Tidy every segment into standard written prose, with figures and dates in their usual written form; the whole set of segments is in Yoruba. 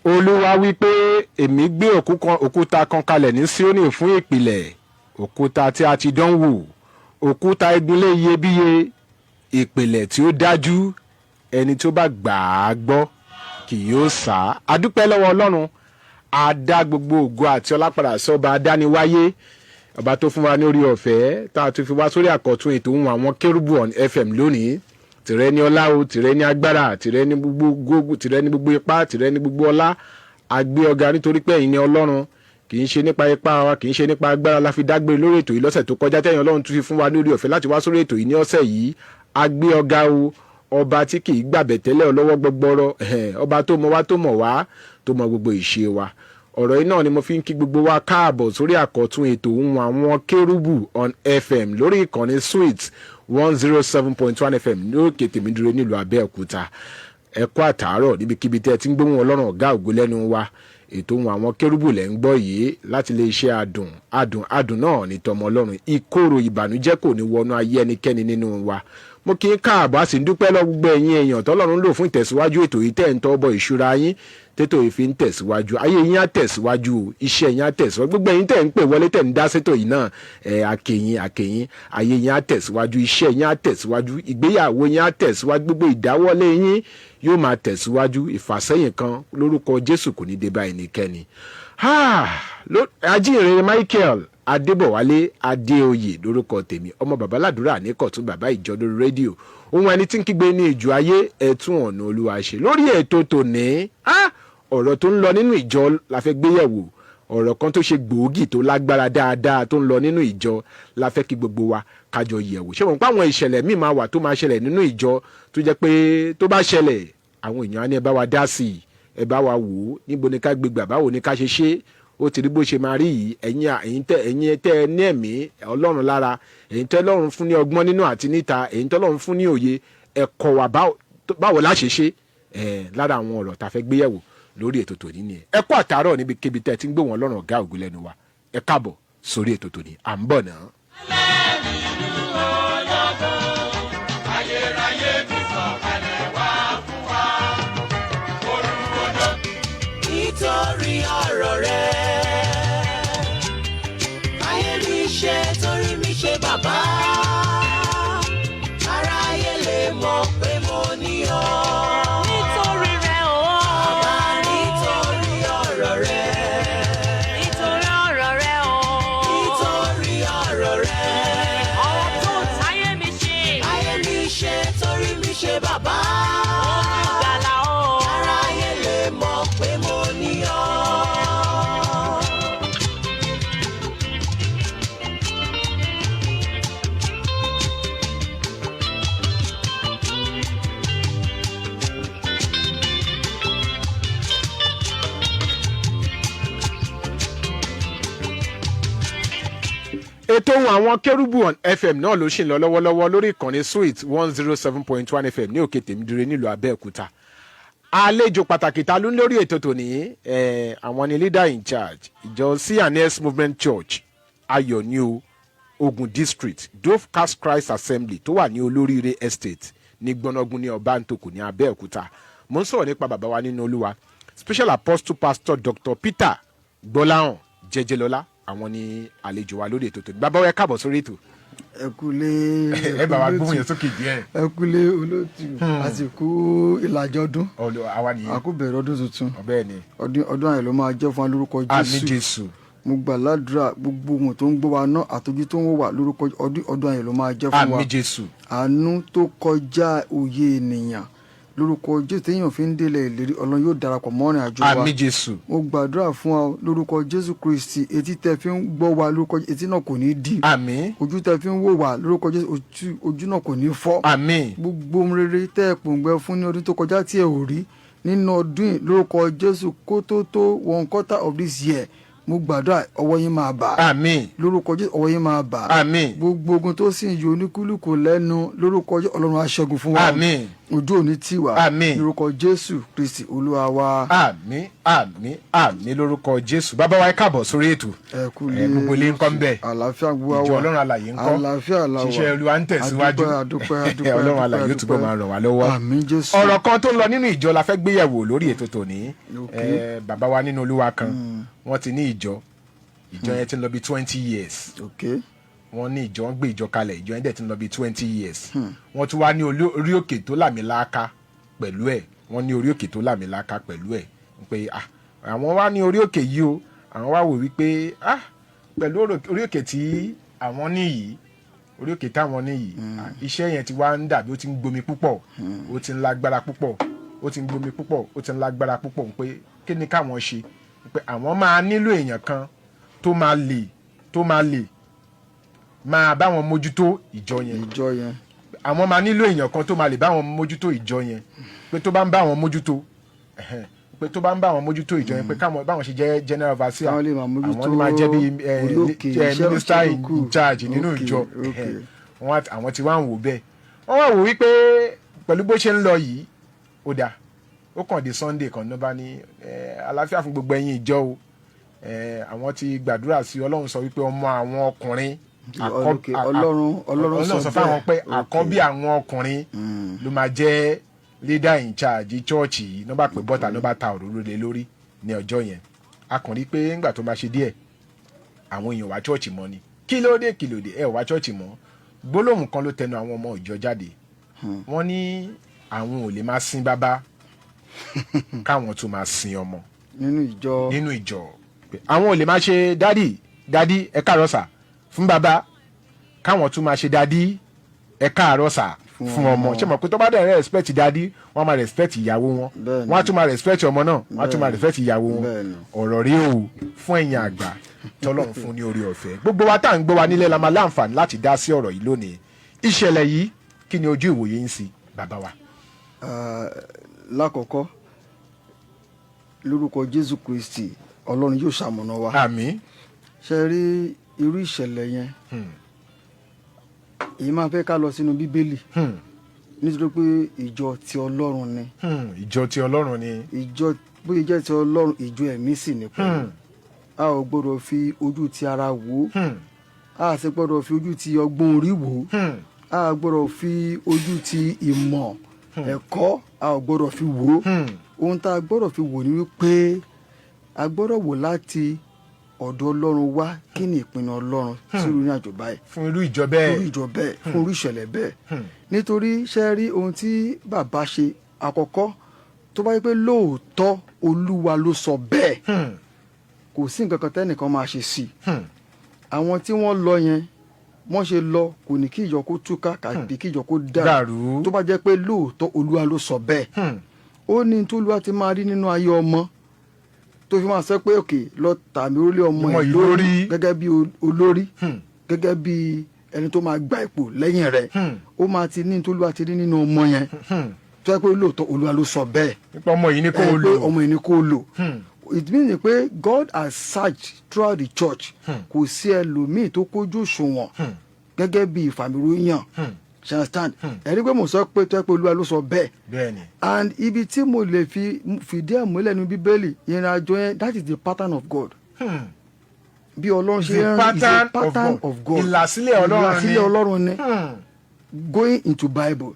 Olúwa wí pé, "Èmi gbé òkúta kan kalẹ̀ ní Síónì fún ìpìlẹ̀, òkúta tí a ti dán wò, òkúta igunlé iyebíye, ìpìlẹ̀ tí ó dájú. Ẹni tó bá gbà á gbọ́ kì yóò sá." A dúpẹ́ lọ́wọ́ Ọlọ́run. A dá gbogbo ògo àti ọlá padà sọ́ba adániwáyé, ọba tó fún wa ní orí ọ̀fẹ́ tá a tún fi wá sórí àkọ́tún ètò ohun àwọn kérúbù on FM lónìí. Tìrẹ ní ọlá o, tìrẹ ní agbára, tìrẹ ní gbogbo, tìrẹ ní gbogbo ipá, tìrẹ ní gbogbo ọlá. A gbé ọ̀gá nítorí pé ẹ̀yin ni Ọlọ́run. Kì í ṣe nípa ipá wa, kì í ṣe nípa agbára la fi dágbére lórí ètò yìí lọ́sẹ̀ tó kọjá, tẹ̀yìn Ọlọ́run tún fi fún wa ní orí ọ̀fẹ́ láti wá sórí ètò yìí ní ọ̀sẹ̀ yìí. A gbé ọ̀gá o, ọba tí kì í gbàbẹ̀ tẹ́lẹ̀, ọlọ́wọ́ gbọgbọrọ, ọba tó mọ wá, tó mọ̀ wá, tó mọ gbogbo ìṣe wa. Ọ̀rọ̀ yìí náà ni mo fi ń kí gbogbo wa káàbọ̀ sórí àkọ́tún ètò ohun àwọn kérúbù on FM lórí ìkànnì Sweet 107.1 FM ní òkè tèmídúró nílùú Abẹ́òkúta. Ẹ kú àtàárọ̀ níbikíbi tẹ́ ẹ ti ń gbóhùn Ọlọ́run ọ̀gá ògo lẹ́nu wa. Ètò ohun àwọn kérúbù lẹ́ ń gbọ́ yìí láti lè ṣe adùn adùn adùn náà ní tọmọ Ọlọ́run. Ìkorò ìbànújẹ́ kò ní wọnú ayé ẹnikẹ́ni nínú wa. Mo kí n káàbọ̀, a sì ń dúpẹ́ lọ gbogbo ẹ̀yin èèyàn tọ́lọ́run lò fún ìtẹ̀síwájú ètò yìí, tẹ̀ ń tọ́ bọ ìṣúra yín tètò yìí fi ń tẹ̀síwájú. Ayé yín á tẹ̀síwájú o, iṣẹ́ yín á tẹ̀síwájú. Gbogbo ẹ̀yin tẹ̀ ń pè wọlé, tẹ̀ ń dá sétò yìí náà, ẹ̀ akẹ́yìn akẹ́yìn. Ayé yín á tẹ̀síwájú, iṣẹ́ yín á tẹ̀síwájú, ìgbéyàwó yín á tẹ̀síwájú, gbogbo ìdáwọ́lé yín yóò máa tẹ̀síwájú. Ìfàsẹ́yìn kan lórúkọ Jésù kò ní dé bá ẹnikẹ́ni. Ajínrere Michael Adébọ̀wálé Adéoyè lórúkọ tèmi, ọmọ babaládùúrà ní kọ̀tún, bàbá ìjọ lórí rédíò, ohun ẹni tí ń kígbe ní ìjọ ayé, ẹ̀tún ọ̀nà Olúwa ṣe. Lórí ètò tòní, ọ̀rọ̀ tó ń lọ nínú ìjọ la fẹ́ gbéyẹ̀wò. Ọ̀rọ̀ kan tó ṣe gbòógì, tó lágbára dáadáa, tó ń lọ nínú ìjọ la fẹ́ kí gbogbo wa kájọ yẹ̀wò. Ṣé wọn pa àwọn ìṣẹ̀lẹ̀ míì máa wà tó máa ṣẹlẹ̀ nínú ìjọ, tó jẹ́ pé tó bá ṣẹlẹ̀, àwọn èèyàn á ní, "Ẹ bá wa dá sí i, ẹ bá wa wò ó. Níbo ni ká gbé gbà? Báwo ni ká ṣe ṣe? Ó ti rí bó ṣe máa rí yìí." Ẹ̀yin tẹ́ ẹ ní ẹ̀mí Ọlọ́run lára, ẹ̀yin tẹ́ Ọlọ́run fún ní ọgbọ́n nínú àti níta, ẹ̀yin tẹ́ Ọlọ́run fún ní òye, ẹ̀kọ́ wa báwo la ṣe ṣe ẹ̀. Lára àwọn ọ̀rọ̀ tá a fẹ́ gbéyẹ̀wò lórí ètò tòní nìyẹn. Ẹ kú àtàárọ̀ níbikíbi tẹ́ ẹ ti ń gbé wọn Ọlọ́run ọ̀gá ògo lẹ́nu wa. Ẹ káàbọ̀ sórí ètò tòní. À ń bọ̀ náà. Ayérayé ti sọ̀kalẹ̀ wá fún wa. Nítorí ọ̀rọ̀ rẹ̀ ayé mi ṣe, torí mi ṣe bàbá, aráyé lè mọ̀ pé mo ní ọ. Nítorí rẹ̀ o. Bàbá, nítorí ọ̀rọ̀ rẹ̀. Nítorí ọ̀rọ̀ rẹ̀ o. Nítorí ọ̀rọ̀ rẹ̀. Ọ̀rọ̀ tó táyé mi ṣe. Ayé mi ṣe, torí mi ṣe bàbá. Olùgbàlà o. Aráyé lè mọ̀ pé mo ní ọ. Ètò ohun àwọn kérúbù on FM náà ló ṣì ń lọ lọ́wọ́lọ́wọ́ lórí ìkànnì Sweet 107.1 FM ní òkè tèmídúró nílùú Abẹ́òkúta. Àlejò pàtàkì ta ló ń lórí ètò tòní, àwọn ni leader in charge ìjọ C&S Movement Church, Ayọ̀ ní o Ogun District, Dove Cast Christ Assembly, tó wà ní Olóríire Estate ní Gbọ́nàgún ní Ọbántòkù ní Abẹ́òkúta. Mo ń sọ̀rọ̀ nípa bàbá wa nínú Olúwa, Special Apostle Pastor Dr Peter Gbọ́láhàn Jẹjẹlọlá. Àwọn ní àlejò wa lórí ètò tòní. Bàbá wa, ẹ káàbọ̀ sórí ètò. Ẹ kúlé. Ẹ bá wa gbóhùn yẹn sókè díẹ̀. Ẹ kúlé olóòtú, àsìkò ìlàjọ ọdún. Ọlọ àwa nìyẹn. Àkó bẹ̀rẹ̀ ọdún tuntun. Bẹ́ẹ̀ ni. Ọdún ayọ̀ ló máa jẹ́ fún wa lórúkọ Àmín. Jésù. Jésù. Mo gbà ládùúrà, gbogbo ohun tó ń gbọ́ wa náà àtọ́jú tó ń wò wá lórúkọ ọdún, ọdún ayọ̀ ló máa jẹ́ fún wa. Àmín Jésù. Àánú tó kọjá òye ènìyàn lórúkọ Jésù téèyàn fi ń délẹ̀ ìlérí, Ọlọ́run yóò darapọ̀ mọ́ ìrìn àjò wa. Àmín Jésù. Mo gbàdúrà fún wa lórúkọ Jésù Kristi, etí tẹ fi ń gbọ́ wa lórúkọ, etí náà kò ní di. Àmín. Ojú tẹ fi ń wò wá lórúkọ Jésù, ojú náà kò ní fọ́. Àmín. Gbogbo ohun rere tẹ́ ẹ pòǹgbẹ fún ní ọdún tó kọjá tí ẹ ò rí nínú ọdún yìí, lórúkọ Jésù, kó tó tó one quarter of this year, mo gbàdúrà, ọwọ́ yín máa bà. Àmín. Lórúkọ Jésù, ọwọ́ yín máa bà. Àmín. Gbogbo ogun tó sì ń yọ oníkúlùkù lẹ́nu lórúkọ Jésù, Ọlọ́run á ṣẹ́gun fún wa. Àmín. Ojú òní tì wá. Àmín. Lórúkọ Jésù Kristi Olúwa wa. Àmín, àmín, àmín lórúkọ Jésù. Bàbá wa, ẹ káàbọ̀ sórí ètò. Ẹ kú Ẹ, lé. gbogbo ilé ńkọ́ ńbẹ̀? Àlàáfíà gbogbo wa Ìjọ wà. Ọlọ́run alàyè ńkọ́? Àlàáfíà la wà. Ṣiṣẹ́ Olúwa ń tẹ̀síwájú. Adúpẹ́, adúpẹ́, adúpẹ́. Ọlọ́run Adúpẹ́, alàyè yóò túbọ̀ adúpẹ́. máa ràn wá lọ́wọ́. Àmín Jésù. Ọ̀rọ̀ kan tó ń lọ nínú ìjọ la fẹ́ gbéyẹ̀wò lórí ètò tòní. Ok. Bàbá wa nínú Olúwa kan, wọ́n ti ní ìjọ. Ìjọ yẹn ti ń lọ bí 20 years. Wọ́n ní ìjọ, ń gbé ìjọ kalẹ̀, ìjọ yẹn dẹ̀ ti ń lọ bí 20 years. Wọ́n tún wá ní orí òkè tó làmìlaaka pẹ̀lú ẹ̀. Wọ́n ní orí òkè tó làmìlaaka pẹ̀lú ẹ̀ pé ah, àwọn wá ní orí òkè yìí o. Àwọn wá wò wípé ah, pẹ̀lú orí òkè tí àwọn ní yìí, orí òkè táwọn ní yìí, ah, iṣẹ́ yẹn ti wá ń dàbí ó ti ń gbomi púpọ̀, ó ti ń lágbára púpọ̀, ó ti ń gbomi púpọ̀, ó ti ń lágbára púpọ̀, pé kí ni káwọn ṣe, pé àwọn máa nílò èèyàn kan tó máa lè máa bá wọn mójútó ìjọ yẹn. Ìjọ yẹn. Àwọn máa nílò èèyàn kan tó máa lè bá wọn mójútó ìjọ yẹn, pé tó bá ń bá wọn mójútó, ẹhẹ́n, pé tó bá ń bá wọn mójútó ìjọ yẹn, pé káwọn báwọn ṣe jẹ́ general overseer, Káwọn lè máa mójútó àwọn lè máa jẹ́ bí orí òkè, iṣẹ́ minister ìránṣẹ́ in tó kù. charge nínú ìjọ. Ẹhẹ́n. Àwọn tí wá ń wò bẹ́ẹ̀, wọ́n wá wò wípé pẹ̀lú bó ṣe ń lọ yìí, ó dáa. Ó kàn dé Sunday kan ló bá ní àlàáfíà fún gbogbo ẹ̀yin ìjọ o. Àwọn ti gbàdúrà sí Ọlọ́run, sọ wípé ọmọ àwọn ọkùnrin Ọlọ́run Ọlọ́run sọ sọ fáwọn bẹ́ẹ̀. pé àkọ́bí àwọn ọkùnrin ló máa jẹ́ leader in charge church yìí. Ló bá pè bọ́ta, ló bá ta òróró lé lórí ní ọjọ́ yẹn. A kàn rí pé ńgbà tó máa ṣe díẹ̀, àwọn èèyàn wá church mọ́ ni. Kí ló dé? Kí ló dé ẹ wá church mọ́? Gbólóhùn kan ló tẹnu àwọn ọmọ ìjọ jáde. Wọ́n ní àwọn ò lè máa sin bàbá káwọn tún máa sin ọmọ. Nínú ìjọ. Nínú ìjọ. Pé àwọn ò lè máa ṣe "Daddy, daddy, ẹ káàárọ̀ sà" fún bàbá, káwọn tún máa ṣe "Daddy, ẹ káàárọ̀ sà" fún ọmọ. Ṣé mọ̀ pé tó bá dẹ̀ respect daddy, wọ́n máa respect ìyàwó wọn. Wọ́n á tún máa respect ọmọ náà, wọ́n á tún máa respect ìyàwó wọn. Ọ̀rọ̀ rí o fún ẹ̀yin àgbà tọ́lọ́run fún ní orí ọ̀fẹ́. Gbogbo wa tá à ń gbọ́ wa nílẹ̀ la máa láǹfààní láti dá sí ọ̀rọ̀ yìí lónìí. Ìṣẹ̀lẹ̀ yìí, kí ni ojú ìwòye ń sí, bàbá wa? Lákọ̀ọ́kọ́, lórúkọ Jésù Kristi, Ọlọ́run yóò ṣamọ̀nà wa. Àmín. Ṣe rí irú ìṣẹ̀lẹ̀ yẹn, èyí máa fẹ́ ká lọ sínú Bíbélì, nítorí pé ìjọ ti Ọlọ́run ni. Ìjọ ti Ọlọ́run ni. Ìjọ bóyá jẹ́ ti Ọlọ́run, ìjọ ẹ̀mí sì ní pẹ̀lú. A ò gbọ́dọ̀ fi ojú ti ara wò ó, a sì gbọ́dọ̀ fi ojú ti ọgbọ́n orí wò ó, a gbọ́dọ̀ fi ojú ti ìmọ̀ ẹ̀kọ́, a ò gbọ́dọ̀ fi wò ó. Ohun tá a gbọ́dọ̀ fi wò ni wípé a gbọ́dọ̀ wò láti ọ̀dọ̀ Ọlọ́run wá, kí ni ìpinnu Ọlọ́run sí irú ìrìn àjò báyìí fún irú ìjọ bẹ́ẹ̀, fún irú ìjọ bẹ́ẹ̀, fún irú ìṣẹ̀lẹ̀ bẹ́ẹ̀. Nítorí ṣe rí ohun tí bàbá ṣe àkọ́kọ́, tó bá yẹ pé lóòótọ́ Olúwa ló sọ bẹ́ẹ̀, kò sí nǹkan kan tẹ́nìkan máa ṣe sí i. Àwọn tí wọ́n lọ yẹn, wọ́n ṣe lọ, kò ní kí ìjọ kó túká kàbí kí ìjọ kó dàrú. Dàrú. Tó bá jẹ́ pé lóòótọ́ Olúwa ló sọ bẹ́ẹ̀, ó ní tó Olúwa ti máa rí nínú ayé ọmọ tó fi máa sọ pé òkè lọ tàmí orílẹ̀ ọmọ ọmọ ẹ̀ yìí lórí lórí. Gẹ́gẹ́ bí olórí, gẹ́gẹ́ bí ẹni tó máa gba ipò lẹ́yìn rẹ̀, ó máa ti ní tó Olúwa ti rí nínú ọmọ yẹn, tó yẹ pé lóòótọ́ Olúwa ló sọ bẹ́ẹ̀, nípa ọmọ yìí ni kò ẹ lò. Pé ọmọ yìí ni kò lò. It means pé God has searched throughout the church, kò sí ẹlòmíì tó kójú òṣùwọ̀n gẹ́gẹ́ bí ìfàmìròyìn. Ṣe understand? Ẹ̀rí pé mo sọ pé tó yẹ pé Olúwa ló sọ bẹ́ẹ̀. Bẹ́ẹ̀ni. And ibi tí mo lè fi fìdí ẹ̀ múlẹ̀ ní Bíbélì, ìrìn àjò yẹn, that is the pattern of God. Bí Ọlọ́run ṣe The ń rìn is a pattern pattern of of God. Ìlàsílẹ̀ Ọlọ́run ni. Ìlàsílẹ̀ Ọlọ́run ni. Going into Bible,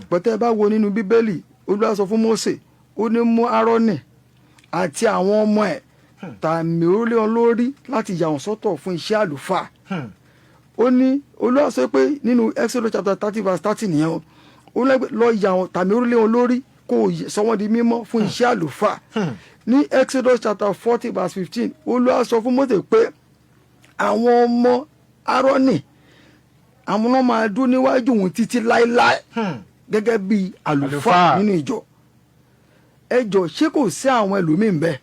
pẹ̀tẹ́ bá wo nínú Bíbélì, Olúwa sọ fún Mósè, ó ní mú Áárónì àti àwọn ọmọ ẹ̀, tàmì orílẹ̀ wọn lórí láti yà wọ́n sọ́tọ̀ fún iṣẹ́ àlùfáà. Ó ní Olúwa sọ pé nínú Exodus chapter 30 verse 30 nìyẹn o, ó ní lọ yà wọ́n, tàmì orílẹ̀ wọn lórí, kó o sọ wọ́n di mímọ́ fún iṣẹ́ àlùfáà. Ní Exodus chapter 40 verse 15, Olúwa sọ fún Mósè pé àwọn ọmọ Áárónì, àwọn náà máa dún níwájú òun títí láéláé gẹ́gẹ́ bí àlùfáà Àlùfáà. nínú ìjọ. Ẹ jọ, ṣé kò sí àwọn ẹlòmíín bẹ́ẹ̀?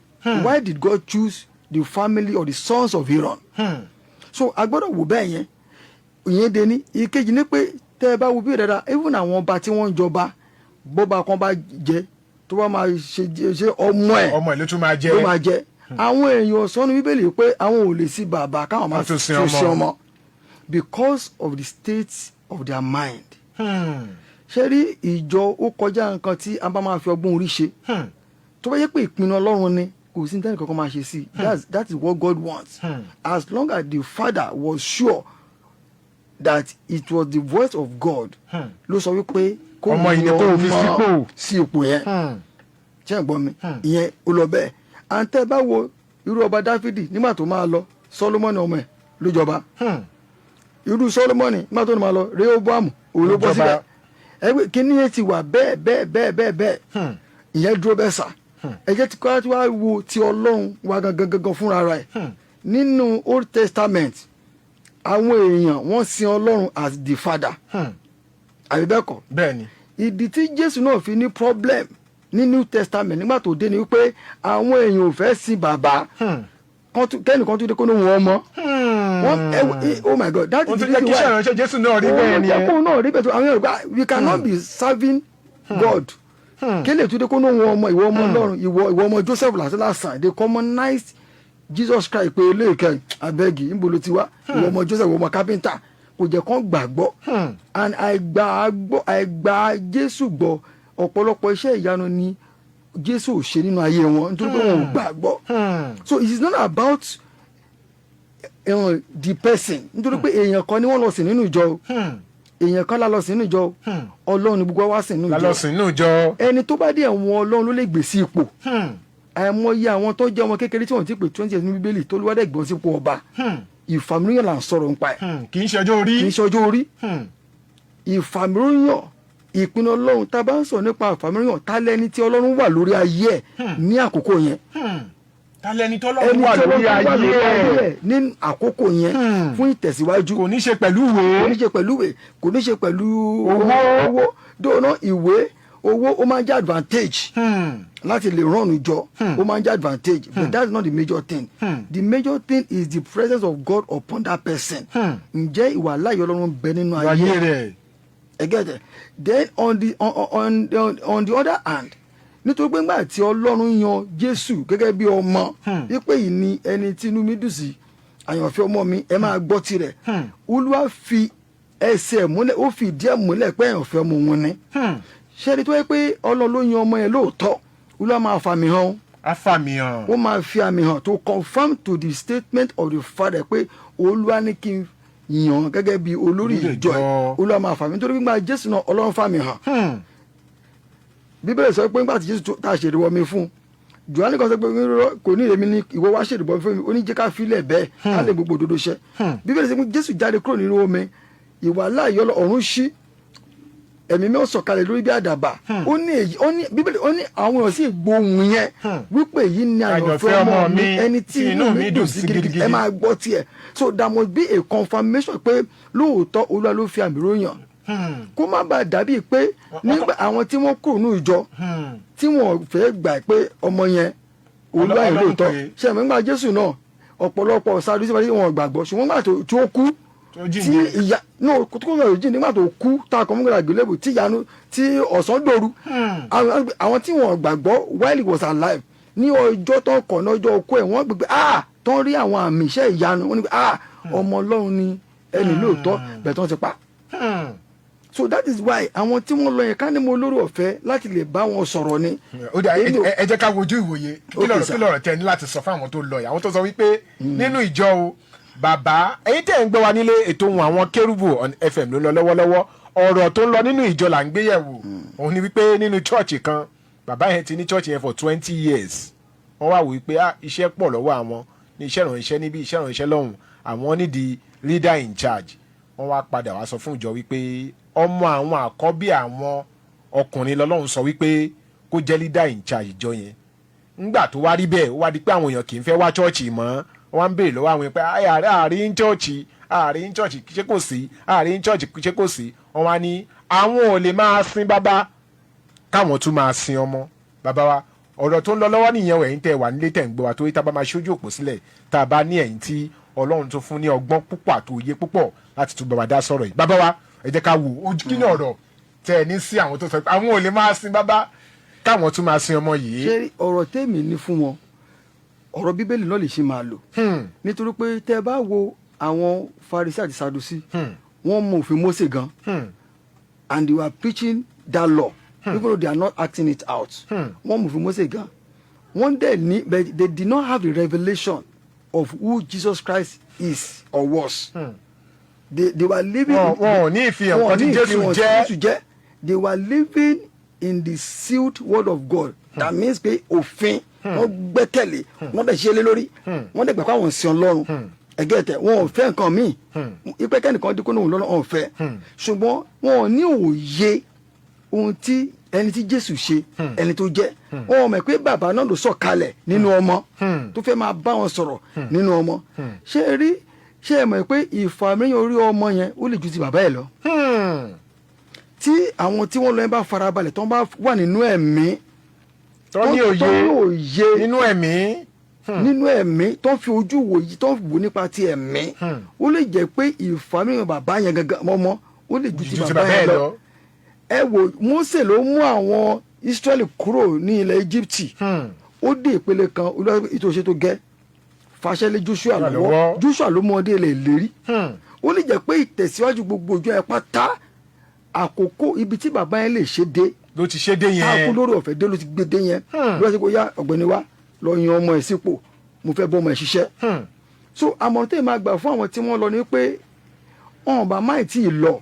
Why did God choose the family of the sons of Aaron? So a gbọ́dọ̀ wò bẹ́ẹ̀ yẹn. Ìyẹn de ní. Ìkejì ni pé tẹ́ ẹ bá wo bí dáadáa, even àwọn ọba tí wọ́n ń jọba, bọ́ba kan bá jẹ, tó bá máa ṣe ṣe, ọmọ ẹ̀ ọmọ ẹ̀ ló tún máa jẹ́. Ló máa jẹ. Àwọn èèyàn sọnù Bíbélì pé àwọn ò lè sí bàbá káwọn máa Wọ́n tún sin tún sin ọmọ. ọmọ, because of the state of their mind. Ṣé rí, ìjọ ó kọjá nǹkan tí a bá máa fi ọgbọ́n orí ṣe. Tó bá yẹ pé ìpinnu Ọlọ́run ni, kò sí ní tẹ́nì kankan máa ṣe sí i. That is what God wants. As long as the father was sure that it was the voice of God ló sọ wípé kó Ọmọ yìí ni kó o fi ọmọ sípò. sí ipò yẹn. Ṣé ń gbọ́ mi? Ìyẹn ó lọ bẹ́ẹ̀. À ń tẹ́ bá wo irú ọba Dáfídì, nígbà tó máa lọ, Sọlọ́mọ́nì ọmọ ẹ̀ ló jọba. Irú Sọlọ́mọ́nì, nígbà tó máa lọ, Rehoboam òun ló bọ́ Ló jọba. síbẹ̀. Ẹgbẹ́ kíní yẹn ti wà bẹ́ẹ̀ bẹ́ẹ̀ bẹ́ẹ̀ bẹ́ẹ̀ bẹ́ẹ̀. Ìyẹn dúró bẹ́ẹ̀ sà. Ẹ jẹ́ tí kò wá wo ti Ọlọ́run wa gangan gangan fúnra rẹ̀ nínú Old Testament, àwọn èèyàn wọ́n sin Ọlọ́run as the father, àbí bẹ́ẹ̀ kọ́? Bẹ́ẹ̀ ni. Ìdí tí Jésù náà fi ní problem ní New Testament nígbà tó dé ni wípé àwọn èèyàn ò fẹ́ sin bàbá, kẹ́nìkan tún dé kó ní wọn mọ́ wọ́n oh my God, that Ohun is tó the jẹ́ kí reason why iṣẹ́ ìránṣẹ́ Jésù náà rí bẹ́ẹ̀ ni òun jẹ́ ẹ. kóun náà rí bẹ́ẹ̀ tó àwọn èèyàn gbà, we cannot be serving God kí lè tún dé kó ní wọn ọmọ, ìwọ ọmọ Ọlọ́run, ìwọ ọmọ Joseph lásán lásán. They commonized Jesus Christ pé eléyìí abẹ́gì, níbo ló ti wá? Ìwọ ọmọ Joseph, ìwọ ọmọ carpenter. Kò jẹ́ kán gbàgbọ́. And àìgbà gbọ́, àìgbà Jésù gbọ́, ọ̀pọ̀lọpọ̀ iṣẹ́ ìyanu ni Jésù ò ṣe nínú ayé wọn nítorí pé wọn ò gbàgbọ́. So it is not about the person, nítorí pé èèyàn kan ni wọ́n lọ sìn nínú ìjọ o. Èèyàn kan la lọ sìn nínú ìjọ o. Ọlọ́run ni gbogbo wa sìn nínú ìjọ. Lálọ́sìn inú ìjọ. Ẹni tó bá dé ẹ̀wọ̀n, Ọlọ́run ló lè gbé sí ipò. Àìmọye àwọn tó jẹ́ ọmọ kékeré tí wọ́n ti pè 20 years ní Bíbélì tó lówádẹ́ gbọ́n sípò ọba. Ìfàmìíràn là ń sọ̀rọ̀ nípa ẹ̀. Kì í ṣe ọjọ́ orí. Kì í ṣe ọjọ́ orí. Ìfàmìíràn, ìpinnu Ọlọ́run. Tá a bá ń sọ̀rọ̀ nípa ìfàmìíràn, tá lẹ́ni tí Ọlọ́run wà lórí ayé ẹ̀ ní àkókò yẹn? Ta lẹni tọ́lọ́run Ẹni wà tí lórí Ọlọ́run wà ayé lórí ayé ẹ̀ ẹ̀ ní àkókò yẹn fún ìtẹ̀síwájú. Kò ní ṣe pẹ̀lú ìwé. Kò ní ṣe pẹ̀lú ìwé, kò ní ṣe pẹ̀lú Owó. Owó dóná, ìwé, owó, ó máa ń jẹ́ advantage láti lè run ìjọ. Ó máa ń jẹ́ advantage, but that's not the major thing. The major thing is the presence of God upon that person. Ǹjẹ́ ìwà láàyè Ọlọ́run bẹ nínú ayé ayé rẹ̀? Ẹ get it? Then on the other hand, nítorí pé nígbà tí Ọlọ́run yan Jésù gẹ́gẹ́ bí ọmọ wípé yìí ni ẹni tí inú mi dùn sí, àyànfẹ́ ọmọ mi, ẹ máa gbọ́ tirẹ̀, Olúwa fi ẹsẹ̀ múlẹ̀, ó fi ìdí ẹ̀ múlẹ̀ pé àyànfẹ́ ọmọ òun ni. Ṣé ẹni tó yẹ pé Ọlọ́run ló yan ọmọ yẹn lóòótọ́, Olúwa máa fàmì hàn. Afàmìhàn. Ó máa fi àmì hàn to confirm to the statement of the father pé Olúwa ní kí n yàn gẹ́gẹ́ bí olórí Olórí ìjọ ẹ̀. ìjọ. Olúwa máa fàmì, nítorí gbígbà Jésù náà, Ọlọ́run fàmì hàn. Bíbélì sọ pé nígbà tí Jésù tá a ṣèrìbọmi fún Jòhánù kan, sọ pé irọ́, kò ní èmi ni ìwọ wá ṣèrìbọmi fún mi. Ó ní jẹ́ ká filẹ̀ bẹ́ẹ̀, ká lè gbogbo òdodo ṣẹ. Bíbélì sọ pé Jésù jáde kúrò nínú omi, ìwà láàyè ọ̀run ṣí, ẹ̀mí mi ó sọ̀kalẹ̀ lórí bí àdàbà. Ó ní èyí, ó ní Bíbélì, ó ní àwọn èèyàn sì gbóhùn yẹn wípé èyí ni àyànfẹ́ ọmọ mi, ẹni tí inú mi dùn sí gidigidi, ẹ máa gbọ́ tiẹ̀. So there must be a confirmation pé lóòótọ́ Olúwa ló fi àmì ròyàn, kó má bàa dàbí pé nígbà àwọn tí wọ́n kúrò ní ìjọ tí wọ́n fẹ́ gbà pé ọmọ yẹn Olúwa yẹn Ọlọ́run lóòótọ́. pé. Ṣe àmì nígbà Jésù náà, ọ̀pọ̀lọpọ̀ Sadusí wọn gbàgbọ́, ṣùgbọ́n nígbà tí ó kú, Tó tí jíǹde. ìyá no tó kọ́ jí, nígbà tó kú tá a kọ́ mọ́gbàlá gbélébù, tí ìyanu tí ọ̀sán dòru, àwọn tí wọ́n gbàgbọ́ while he was alive, ní ọjọ́ tó kọ̀ ní ọjọ́ ọkọ ẹ̀, wọ́n gbé ah tó ń rí àwọn àmì iṣẹ́ ìyanu, wọ́n ní pé ah, ọmọ Ọlọ́run ni ẹni lóòótọ́ bẹ́ẹ̀ tó ń ti pa. So that is why àwọn tí wọ́n lọ yẹn, ká ní mo lórí ọ̀fẹ́ láti lè bá wọn sọ̀rọ̀ ni. Ó dà, Èmi ò- ẹ jẹ́ ká wojú ìwòye. Kí Okay, lọ̀rọ̀ sir. kí lọ̀rọ̀ tẹ ní láti sọ fún àwọn tó lọ yìí, àwọn tó sọ wípé nínú ìjọ o? Bàbá, ẹ̀yin tẹ́ ń gbọ́ wa nílé, ètò ohun àwọn kérúbù on FM ló ń lọ lọ́wọ́lọ́wọ́. Ọ̀rọ̀ tó ń lọ nínú ìjọ là ń gbé yẹ̀wò. Òun ni wípé nínú chọ́ọ̀chì kan, bàbá yẹn ti ní chọ́ọ̀chì yẹn for 20 years. Wọ́n wá wò wípé ah, iṣẹ́ pọ̀ lọ́wọ́ àwọn ní iṣẹ́ ìrànṣẹ́ níbi, iṣẹ́ ìrànṣẹ́ lọ́hùn, àwọn nídìí leader in charge. Wọ́n wá padà wá sọ fún ìjọ wípé ọmọ àwọn, àkọ́bí àwọn ọkùnrin, lọ́lọ́run sọ wípé kó jẹ́ leader in charge ìjọ yẹn. Ńgbà tó wá rí bẹ́ẹ̀, ó wá di pé àwọn èèyàn kì í fẹ́ wá chọ́ọ̀chì mọ́. Wọ́n wá ń béèrè lọ́wọ́ àwọn èèyàn pé àárín chọ́ọ̀chì, àárín chọ́ọ̀chì, ṣé kò sí? Àárín chọ́ọ̀chì, ṣé kò sí? Wọ́n wá ní àwọn ò lè máa sin bàbá káwọn tún máa sin ọmọ. Bàbá wa, ọ̀rọ̀ tó ń lọ lọ́wọ́ nìyẹn o. Ẹ̀yin tẹ́ wà nílé tẹ̀ ń gbọ́ wa, torí tá a bá máa ṣojú òpó sílẹ̀, tá a bá ní ẹ̀yin tí Ọlọ́run tó fún ní ọgbọ́n púpọ̀ àti òye púpọ̀ láti tún bàbá dá sọ̀rọ̀ yìí. Bàbá wa, ẹ jẹ́ ká wò ó. Kí ni ọ̀rọ̀ tẹ́ ẹ ní sí àwọn tó sọ pé àwọn ò lè máa sin bàbá káwọn tún máa sin ọmọ yìí? Ṣé ọ̀rọ̀ tèmi ní fún wọn, ọ̀rọ̀ Bíbélì náà lè ṣe máa lò, nítorí pé tẹ́ ẹ bá wo àwọn Farisí àti Sadusi, wọ́n mọ òfin Mósè gan. And they were preaching that law even though they are not acting it out. Wọ́n mú fún Mósè gan, wọ́n dẹ̀ ní, but they did not have the revelation of who Jesus Christ is or was. They were living. Wọn ò ní ìfihàn Wọn ò kan tí ní Jésù ìfihàn tí jẹ́. Jésù jẹ́. They were living in the sealed word of God. That means pé òfin wọ́n gbẹ́kẹ̀lé, wọ́n dẹ̀ ṣe é lé lórí, wọ́n dẹ̀ gbà pé àwọn ń sin Ọlọ́run ẹgẹ́ tẹ̀, wọn ò fẹ́ nǹkan míì ipe kẹ́nìkan dínkù náà lọ́nà, wọn ò fẹ́, ṣùgbọ́n wọn ò ní òye ohun tí ẹni tí Jésù ṣe, ẹni tó jẹ́. Wọn ò mọ̀ pé bàbá náà ló sọ̀kalẹ̀ nínú ọmọ tó fẹ́ máa bá wọn sọ̀rọ̀ nínú ọmọ. Ṣé ẹ rí? Ṣé ẹ mọ̀ pé ìfàmìyàn orí ọmọ yẹn, ó lè ju ti bàbá ẹ̀ lọ? Tí àwọn tí wọ́n lọ yẹn bá farabalẹ̀, tó ń bá wà nínú ẹ̀mí, tó ní tó ní òye òye nínú ẹ̀mí. Nínú ẹ̀mí, tó ń fi ojú wò yìí, tó ń wò nípa ti ẹ̀mí, ó lè jẹ́ pé ìfàmìyàn bàbá yẹn gangan mọ́mọ́, ó lè ju ti ju ti bàbá bàbá yẹn ẹ̀ lọ. lọ. Ẹ wò, Mósè ló mú àwọn Ísírẹ́lì kúrò ní ilẹ̀ Íjíbítì. Ó dé ìpele kan, Olúwa ètò ìṣètò gẹ́ fàṣẹlẹ̀ Joshua lọ́wọ́. Lọ́wọ́. Joshua ló mú ọ dé ilẹ̀ ìlérí. Ó lè jẹ́ pé ìtẹ̀síwájú gbogbo ojú ẹ pátá, àkókò ibi tí bàbá yẹn lè ṣe dé ló ti ṣe dé táàkú yẹn. lórí ọ̀fẹ́ dé ló ti gbé dé yẹn. Ló wá sí kó yá, ọ̀gbẹ́ni wa, lọ yan ọmọ ẹ̀ sípò, mo fẹ́ bọ́ ọmọ ẹ̀ ṣiṣẹ́. So àmọ̀ràn tẹ́lẹ̀ máa gbà fún àwọn tí wọ́n lọ ni pé ọ̀n bá máì tí ì lọ,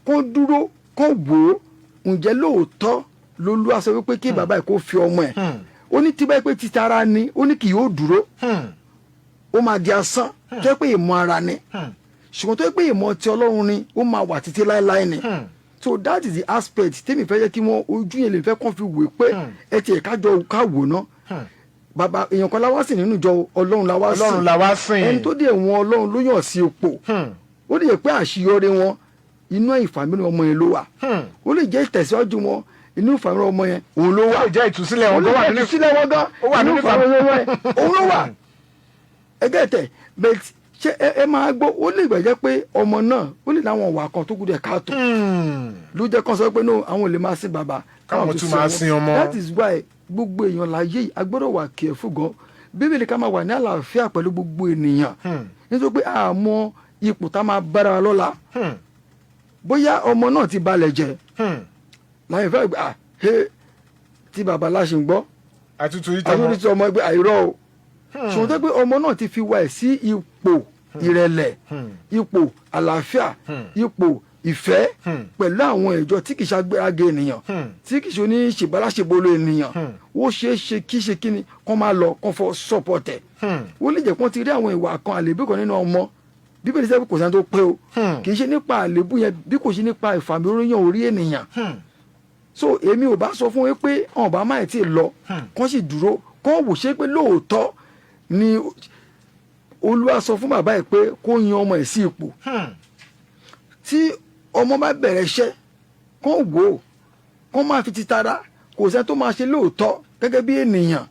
kó dúró, kó wò ó, ǹjẹ́ lóòótọ́ lolúwa sọ wípé kí bàbá ẹ̀ kó fi ọmọ ẹ̀? Ó ní tí báyìí pé títara ni, ó ní kì yóò dúró, ó máa di asán. Tó yẹ pé ìmọ̀ ara ni, ṣùgbọ́n tó yẹ pé ìmọ̀ ti Ọlọ́run ni, ó máa wà títí láéláé ni. So that is the aspect tèmi fẹ́ jẹ́ kí wọ́n ojú yẹn lè fẹ́ kàn fi wò pé ẹ tiẹ̀ kájọ ká wò ná. Bàbá èèyàn kan la wá sìn nínú ìjọ, Ọlọ́run la wá sìn. Ọlọ́run la wá sìn. Ẹni tó dé wọn, Ọlọ́run ló yàn sí ipò. Ó lè jẹ́ pé àṣeyọrí wọn, inú ìfàmìlì ọmọ yẹn ló wà. Ó lè jẹ́ ìtẹ̀síwájú wọn, inú ìfàmìlì ọmọ yẹn òun ló wà. Ó lè jẹ́ ìtúsílẹ̀ Ó wọn lè tó wà jẹ́ nínú ìtúsílẹ̀ wọn gan, ó wà inú nínú ìfàmìlì ọmọ yẹn òun ló wà. Ẹgẹ́ tẹ̀ bẹ́ẹ̀, ṣé ẹ máa gbọ́, ó lè gbàjẹ́ pé ọmọ náà ó lè láwọn ìwà kan tó kù díẹ̀ káàtó ló jẹ́ kán sọ pé no, àwọn ò lè máa sin bàbá Káwọn tún máa sin ọmọ. That is why gbogbo èèyàn láyé yìí, a gbọ́dọ̀ wà careful gan. Bíbélì ká máa wà ní àlàáfíà pẹ̀lú gbogbo ènìyàn, nítorí pé àmọ́ ipò tá máa bára wa lọ́la. Bóyá ọmọ náà ti balẹ̀ jẹ́ láyé fẹ́ gbà he tí bàbá láṣẹ ń gbọ́ àtútù ìtọ́mọ. Àtúntò tí ọmọ ẹgbẹ́ àìrọ́ o, ṣùgbọ́n tó pé ọmọ náà ti fi wá ẹ̀ sí ipò ìrẹ̀lẹ̀, ipò àlàáfíà, ipò ìfẹ́ pẹ̀lú àwọn ìjọ tí kì í ṣàgbéraga ènìyàn, tí kì í ṣe oníṣèbáláṣebolo ènìyàn, ó ṣeé ṣe kí ṣe kí ni kán máa lọ kán fọ support ẹ̀. Ó lè jẹ́ kán ti rí àwọn ìwà kan, àlébù kan nínú ọmọ. Bíbélì sẹ́kù kò sẹ́ni tó pé o. Kì í ṣe nípa àlébù yẹn, bí kò ṣe nípa ìfàmìóríyàn orí ènìyàn. So èmi ò bá sọ fún wọn pé ọ̀n bá máa tí ì lọ, kán sì dúró, kán wò ṣe pé lóòótọ́ ni Olúwa sọ fún bàbá ẹ̀ pé kó yan ọmọ ẹ̀ sí ipò. Tí ọmọ bá bẹ̀rẹ̀ iṣẹ́, kán wò ó, kán máa fi titara. Kò sẹ́ni tó máa ṣe lóòótọ́ gẹ́gẹ́ bí ènìyàn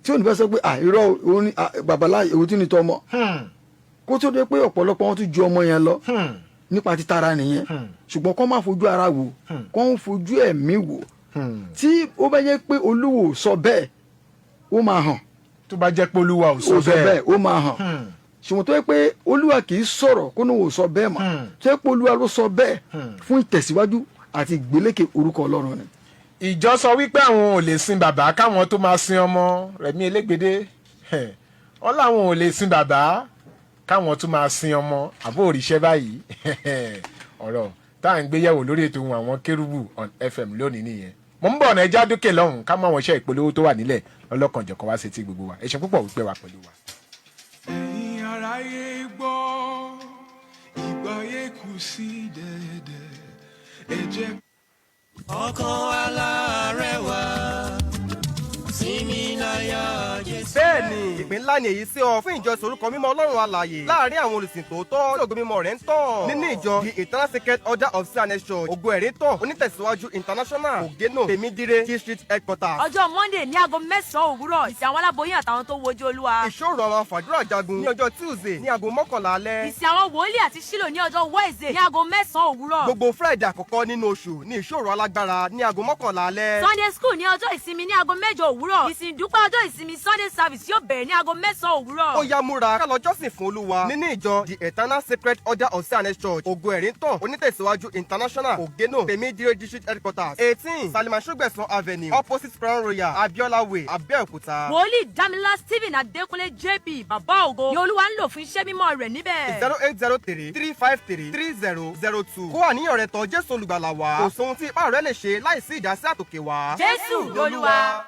tí ò ní fẹ́ sọ pé à irọ́, òun ni babaláyé, èwo tún ni tọmọ, kó tó dé pé ọ̀pọ̀lọpọ̀ wọn tún ju ọmọ yẹn lọ nípa títara nìyẹn. Ṣùgbọ́n kán má fojú ara wò, kán ń fojú ẹ̀mí wò. Tí ó bá jẹ́ pé Olúwo sọ bẹ́ẹ̀, ó máa hàn. Tó bá jẹ́ pé Olúwa ò sọ Ó sọ bẹ́ẹ̀. bẹ́ẹ̀, ó máa hàn. Ṣùgbọ́n tó yẹ pé Olúwa kì í sọ̀rọ̀ kó ní wò sọ bẹ́ẹ̀ mọ́, tó yẹ pé Olúwa ló sọ bẹ́ẹ̀ fún ìtẹ̀síwájú àti ìgbélékè orúkọ Ọlọ́run ni. Ìjọ sọ wípé àwọn ò lè sin bàbá káwọn tó máa sin ọmọ. Rẹ̀mí Elégbèdé wọn làwọn ò lè sin bàbá káwọn tó máa sin ọmọ. Àbó òrìṣẹ́ báyìí, ọ̀rọ̀ tá à ń gbé yẹ̀wò lórí ètò ohun àwọn kérúbù on FM lónìí nìyẹn. Mo ń bọ̀ ọ̀nà ẹja dókè lọ́hùn ká mọ àwọn iṣẹ́ ìpolówó tó wà nílẹ̀ lọ́lọ́kanjọ̀kan wá sí etí gbogbo wa. Ẹ ṣé púpọ̀ wípé wà pẹ̀lú wa. Ẹ̀yin aráyé gbọ́, ìgbáyé kù sí dẹ̀dẹ̀, ẹ jẹ́ Ọkàn aláàárẹ̀ wá sinmi láyà Jésù. Bẹ́ẹ̀ni, ìpín ńlá ni èyí sí ọ fún ìjọsìn orúkọ mímọ́ Ọlọ́run alààyè láàrin àwọn olùsìn tòótọ́ tí ògo mímọ́ rẹ̀ ń tàn. Nínú ìjọ The Eternal Sacred Order of C&S Church, Ògo Ẹ̀rí Tàn, onítẹ̀síwájú International, Ògénò, Tèmídire District Headquarters. Ọjọ́ Monday ní aago 9 òwúrọ̀, ìsìn àwọn aláboyún àtàwọn tó wojú Olúwa. Ìṣòro àwọn fàdúrà jagun ní ọjọ́ Tuesday ní aago 11 alẹ́. Ìsìn àwọn wòlíì àti sílò ní ọjọ́ Wednesday ní aago 9 òwúrọ̀. Gbogbo Friday àkọ́kọ́ nínú oṣù ní ìṣòro alágbára ní aago 11 alẹ́. Sunday school ní ọjọ́ ìsinmi ní aago 8 òwúrọ̀. Ìsìn ìdúpẹ́ ọjọ́ ìsinmi Sunday Sunday service yóò bẹ̀rẹ̀ ní aago 9 òwúrọ̀. Ó yá, múra ká lọ jọ́sìn fún Olúwa nínú ìjọ The Eternal Sacred Order of C&S Church, Ògo Ẹ̀rí Tàn, Onítẹ̀síwájú International, Ògénò, Tèmídire District Headquarters, 18 Salima Sọgbẹ̀sán Avenue, opposite Crown Royal, Abiola Way, Abẹ́òkúta. Wòlíì Dámilá Stephen Adékúnlé JP, Bàbá Ògo, ni Olúwa ń lò fún iṣẹ́ mímọ́ rẹ̀ níbẹ̀. 08033533002. Kó àníyàn rẹ tọ̀ Jésù Olùgbàlà wá. Kò sóhun tí ipá rẹ lè ṣe láìsí ìdásí àtòkè wá. Jésù lolúwa.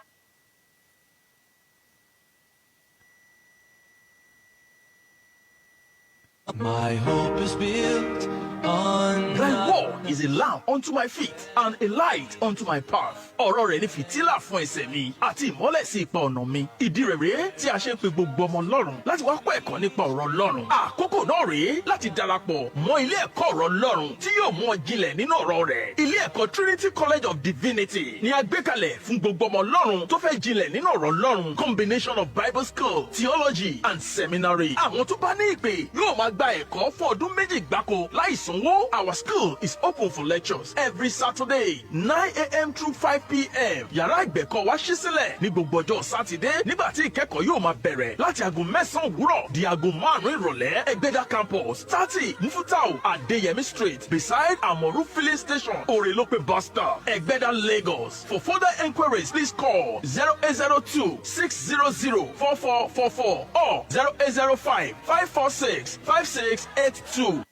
My hope is built on Thy word is a lamp unto my feet and a light unto my path. Ọ̀rọ̀ rẹ̀ ni fìtílà fún ẹsẹ̀ mi àti ìmọ́lẹ̀ sí ipa ọ̀nà mi. Ìdí rẹ̀ rèé tí a ṣe ń pe gbogbo ọmọ Ọlọ́run láti wá kọ́ ẹ̀kọ́ nípa ọ̀rọ̀ Ọlọ́run. Àkókò náà rèé láti darapọ̀ mọ́ ilé ẹ̀kọ́ ọ̀rọ̀ Ọlọ́run tí yóò mú ọ jinlẹ̀ nínú ọ̀rọ̀ rẹ̀. Ilé ẹ̀kọ́ Trinity College of Divinity ni a gbé kalẹ̀ fún gbogbo ọmọ Ọlọ́run tó fẹ́ jinlẹ̀ nínú ọ̀rọ̀ Ọlọ́run. Combination of Bible school, theology and seminary. Àwọn tó bá ní ìpè yóò máa gba ẹ̀kọ́ fún ọdún 2 gbáko láì sanwó. Our school is open for lectures every Saturday, 9 a.m. through 5 p.m. Yàrá ìgbẹ̀kọ́ wa ṣí sílẹ̀ ní gbogbo ọjọ́ Sátidé nígbà tí ìkẹ́kọ̀ọ́ yóò máa bẹ̀rẹ̀ láti aago 9 òwúrọ̀ di aago 5 ìrọ̀lẹ́. Ẹgbẹ́dá Campus, 30 Mufutau Adeyemi Street, beside Amoru Filling Station, Orelope Bus Stop, Ẹgbẹ́dá, Lagos. For further enquiries, please call 0802 600 4444 or 0805 546 5682.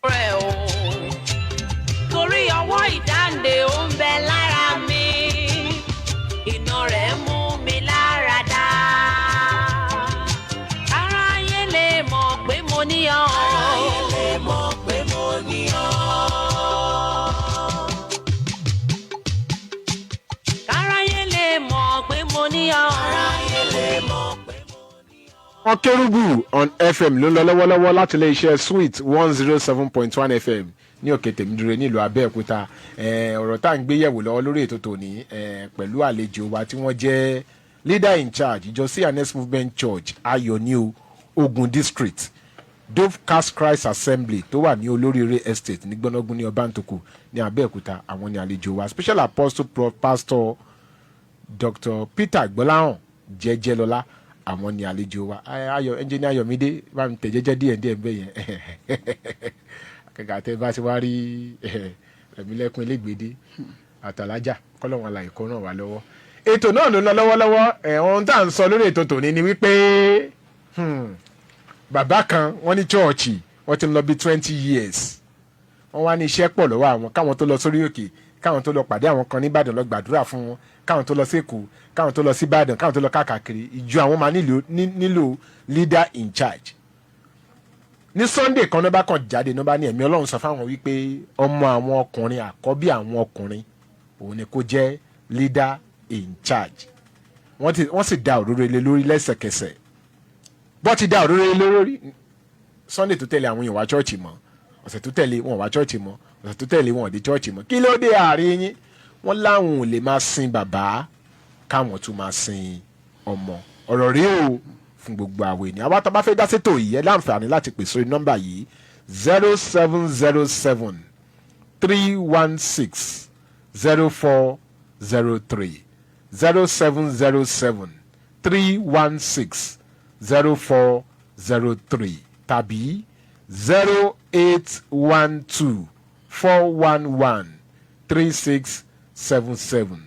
Rẹ̀ o torí ọwọ́ ìdáǹdè ó ń bẹ lára mi, iná rẹ̀ mú mi lára dá, aráyé lè mọ̀ pé mo ní ọ. Aráyé lè mọ̀ pé mo ní ọ. Káráyé lè mọ̀ pé mo ní ọ. Aráyé lè mọ̀ pé mo ní ọ. Wọn Kérúbù on FM ló ń lọ lọ́wọ́lọ́wọ́ láti ilé iṣẹ́ Sweet 107.1 FM ní Òkè Tèmídúró nílùú Abẹ́òkúta. Ọ̀rọ̀ tá à ń gbé yẹ̀wò lọ́wọ́ lórí ètò tòní pẹ̀lú àlejò wa tí wọ́n jẹ́ leader in charge ìjọ C&S Movement Church, Ayọ̀ní Ogun District, Dove Cast Christ Assembly tó wà ní Olóríire Estate ní Gbọ́nàgún ní Ọbántòkù ní Abẹ́òkúta. Àwọn ní àlejò wa, Special Apostle Prof Pastor Dr Peter Gbọ́láhàn Jẹ́jẹ́lọ́lá, àwọn ní àlejò wa. Ayọ̀, Engineer Ayọ̀mídé, bá mi tẹ̀ jẹ́jẹ́ díẹ̀ díẹ̀ bẹ́ẹ̀ yẹn. Kàkà tẹ́ bá ti wá rí Rẹ̀mílẹ́kùn Elégbèdé àtàlájà, kọ́lọ́wọ́n àlàyé kó ràn wá lọ́wọ́. Ètò náà ló ń lọ lọ́wọ́lọ́wọ́. Ohun tá à ń sọ lórí ètò tòní ni wípé bàbá kan, wọ́n ní chọ́ọ̀chì wọ́n ti ń lọ bí 20 years. Wọ́n wá ní iṣẹ́ pọ̀ lọ́wọ́ àwọn, káwọn tó lọ sórí òkè, káwọn tó lọ pàdé àwọn kan nìbàdàn lọ gbàdúrà fún wọn, káwọn tó lọ sí Èkó, káwọn tó lọ sí Ìbàdàn, káwọn tó lọ káàkiri ìjọ, àwọn máa nílò leader in charge. Ní Sunday kan náà bá kàn jáde náà bá ní ẹ̀mí Ọlọ́run sọ fáwọn wípé ọmọ àwọn ọkùnrin, àkọ́bí àwọn ọkùnrin, òun ni kó jẹ́ leader in charge. Wọ́n sì da òróró ilé lórí lẹ́sẹ̀kẹsẹ̀. Bọ́ ti da òróró ilé lórí, Sunday tó tẹ̀lé, àwọn èèyàn wá chọ́ọ̀chì mọ́. Ọ̀sẹ̀ tó tẹ̀lé, wọn wá chọ́ọ̀chì mọ́. Ọ̀sẹ̀ tó tẹ̀lé, wọn ò dé chọ́ọ̀chì mọ́. Kí ló dé àárín yín? Wọ́n láwọn ò lè máa sin bàbá káwọn tún máa sin ọmọ. Ọ̀rọ̀ rí o fún gbogbo àwọn ènìyàn. Àwọn tó bá fẹ́ dá sétò yìí, ẹ láǹfààní láti pè sórí nọ́mbà yìí: 07073160403, 07073160403 tàbí 08124113677,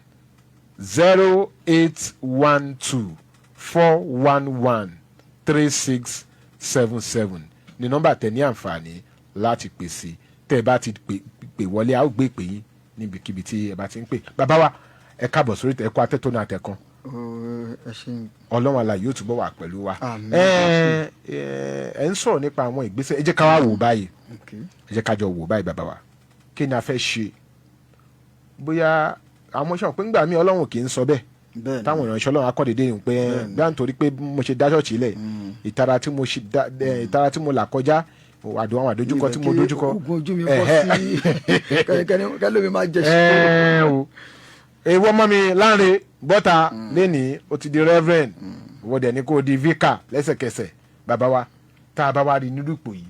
08124113677 ní nọ́mbà tẹ ní àǹfààní láti pè sí. Tẹ́ ẹ bá ti pè wọlé, a ó gbé ìpè yín níbikíbi tí ẹ bá ti ń pè. Bàbá wa, ẹ káàbọ̀ sórí ẹ̀kọ́ atẹ́tónú àtẹ̀kan. Ó, ẹ ṣeun. Ọlọ́run alààyè yóò túbọ̀ wà pẹ̀lú wa. Àmín. Ẹ ń sọ̀rọ̀ nípa àwọn ìgbésẹ̀. Ẹ jẹ́ ká wá wò báyìí. Ẹ jẹ́ ká jọ wò báyìí, bàbá wa. Kí ni a fẹ́ ṣe? Bóyá àwọn sọ̀rọ̀ pé ńgbà míì, Ọlọ́run kì í sọ bẹ́ẹ̀. Táwọn ìránṣẹ́ Ọlọ́run akọ́dédé ni pé bí à ń torí pé mo ṣe dá ṣọ́ọ̀ṣì lẹ̀, ìtara tí mo ṣe dá ìtara tí mo là kọjá, àwọn àdójúkọ tí mo Ìfẹ́ kí dojúkọ. ogun ojú mi bọ́ sí kẹ́nikẹ́ni kẹ́lómi máa jẹ sí. Ẹ o, ewu ọmọ mi láǹre bọ́ta lẹ́nìí, ó ti di reverend, ìwọ dẹ̀ ni kó di vicar lẹ́sẹ̀kẹsẹ̀. Bàbá wa, tá a bá wá rí nírú ipò yìí,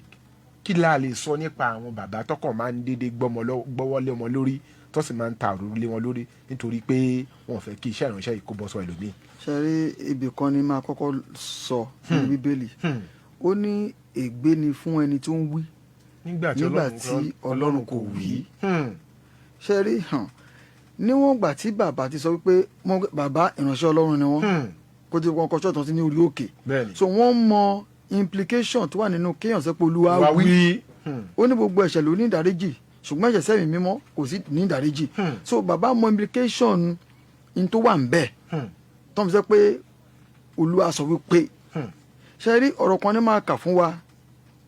Kí la lè sọ nípa àwọn bàbá tọkàn máa ń dédé gbọ́wọ́ lé ọmọ lórí, tó sì máa ń ta òróró lé wọn lórí nítorí pé wọn ò fẹ́ kí iṣẹ́ ìránṣẹ́ yìí kó bọ́ sọ ẹlòmíì? Ṣe rí, ibì kan ni máa kọ́kọ́ sọ nínú Bíbélì. Ó ní ègbé ni fún ẹni tó ń wí nígbà tí nígbà tí Ọlọ́run kò wí. Ṣe rí hàn, níwọ̀n ìgbà tí bàbá ti sọ wípé bàbá, ìránṣẹ́ Ọlọ́run ni wọ́n, kó tí wọ́n kọ́ ṣọ́ọ̀tàn sí ní orí òkè. So wọ́n mọ implication tó wà nínú kéèyàn sọ pé Olúwa wá wí. Wí. Ó ní gbogbo ẹ̀ṣẹ̀ ló ní ìdáríjì, ṣùgbọ́n ẹ̀ṣẹ̀ sẹ́mi mímọ́ kò sí ní ìdáríjì. So bàbá mọ implication in tó wà ń bẹ̀ tó ń fi sọ pé Olúwa sọ wípé. Ṣe rí, ọ̀rọ̀ kan ní máa kà fún wa,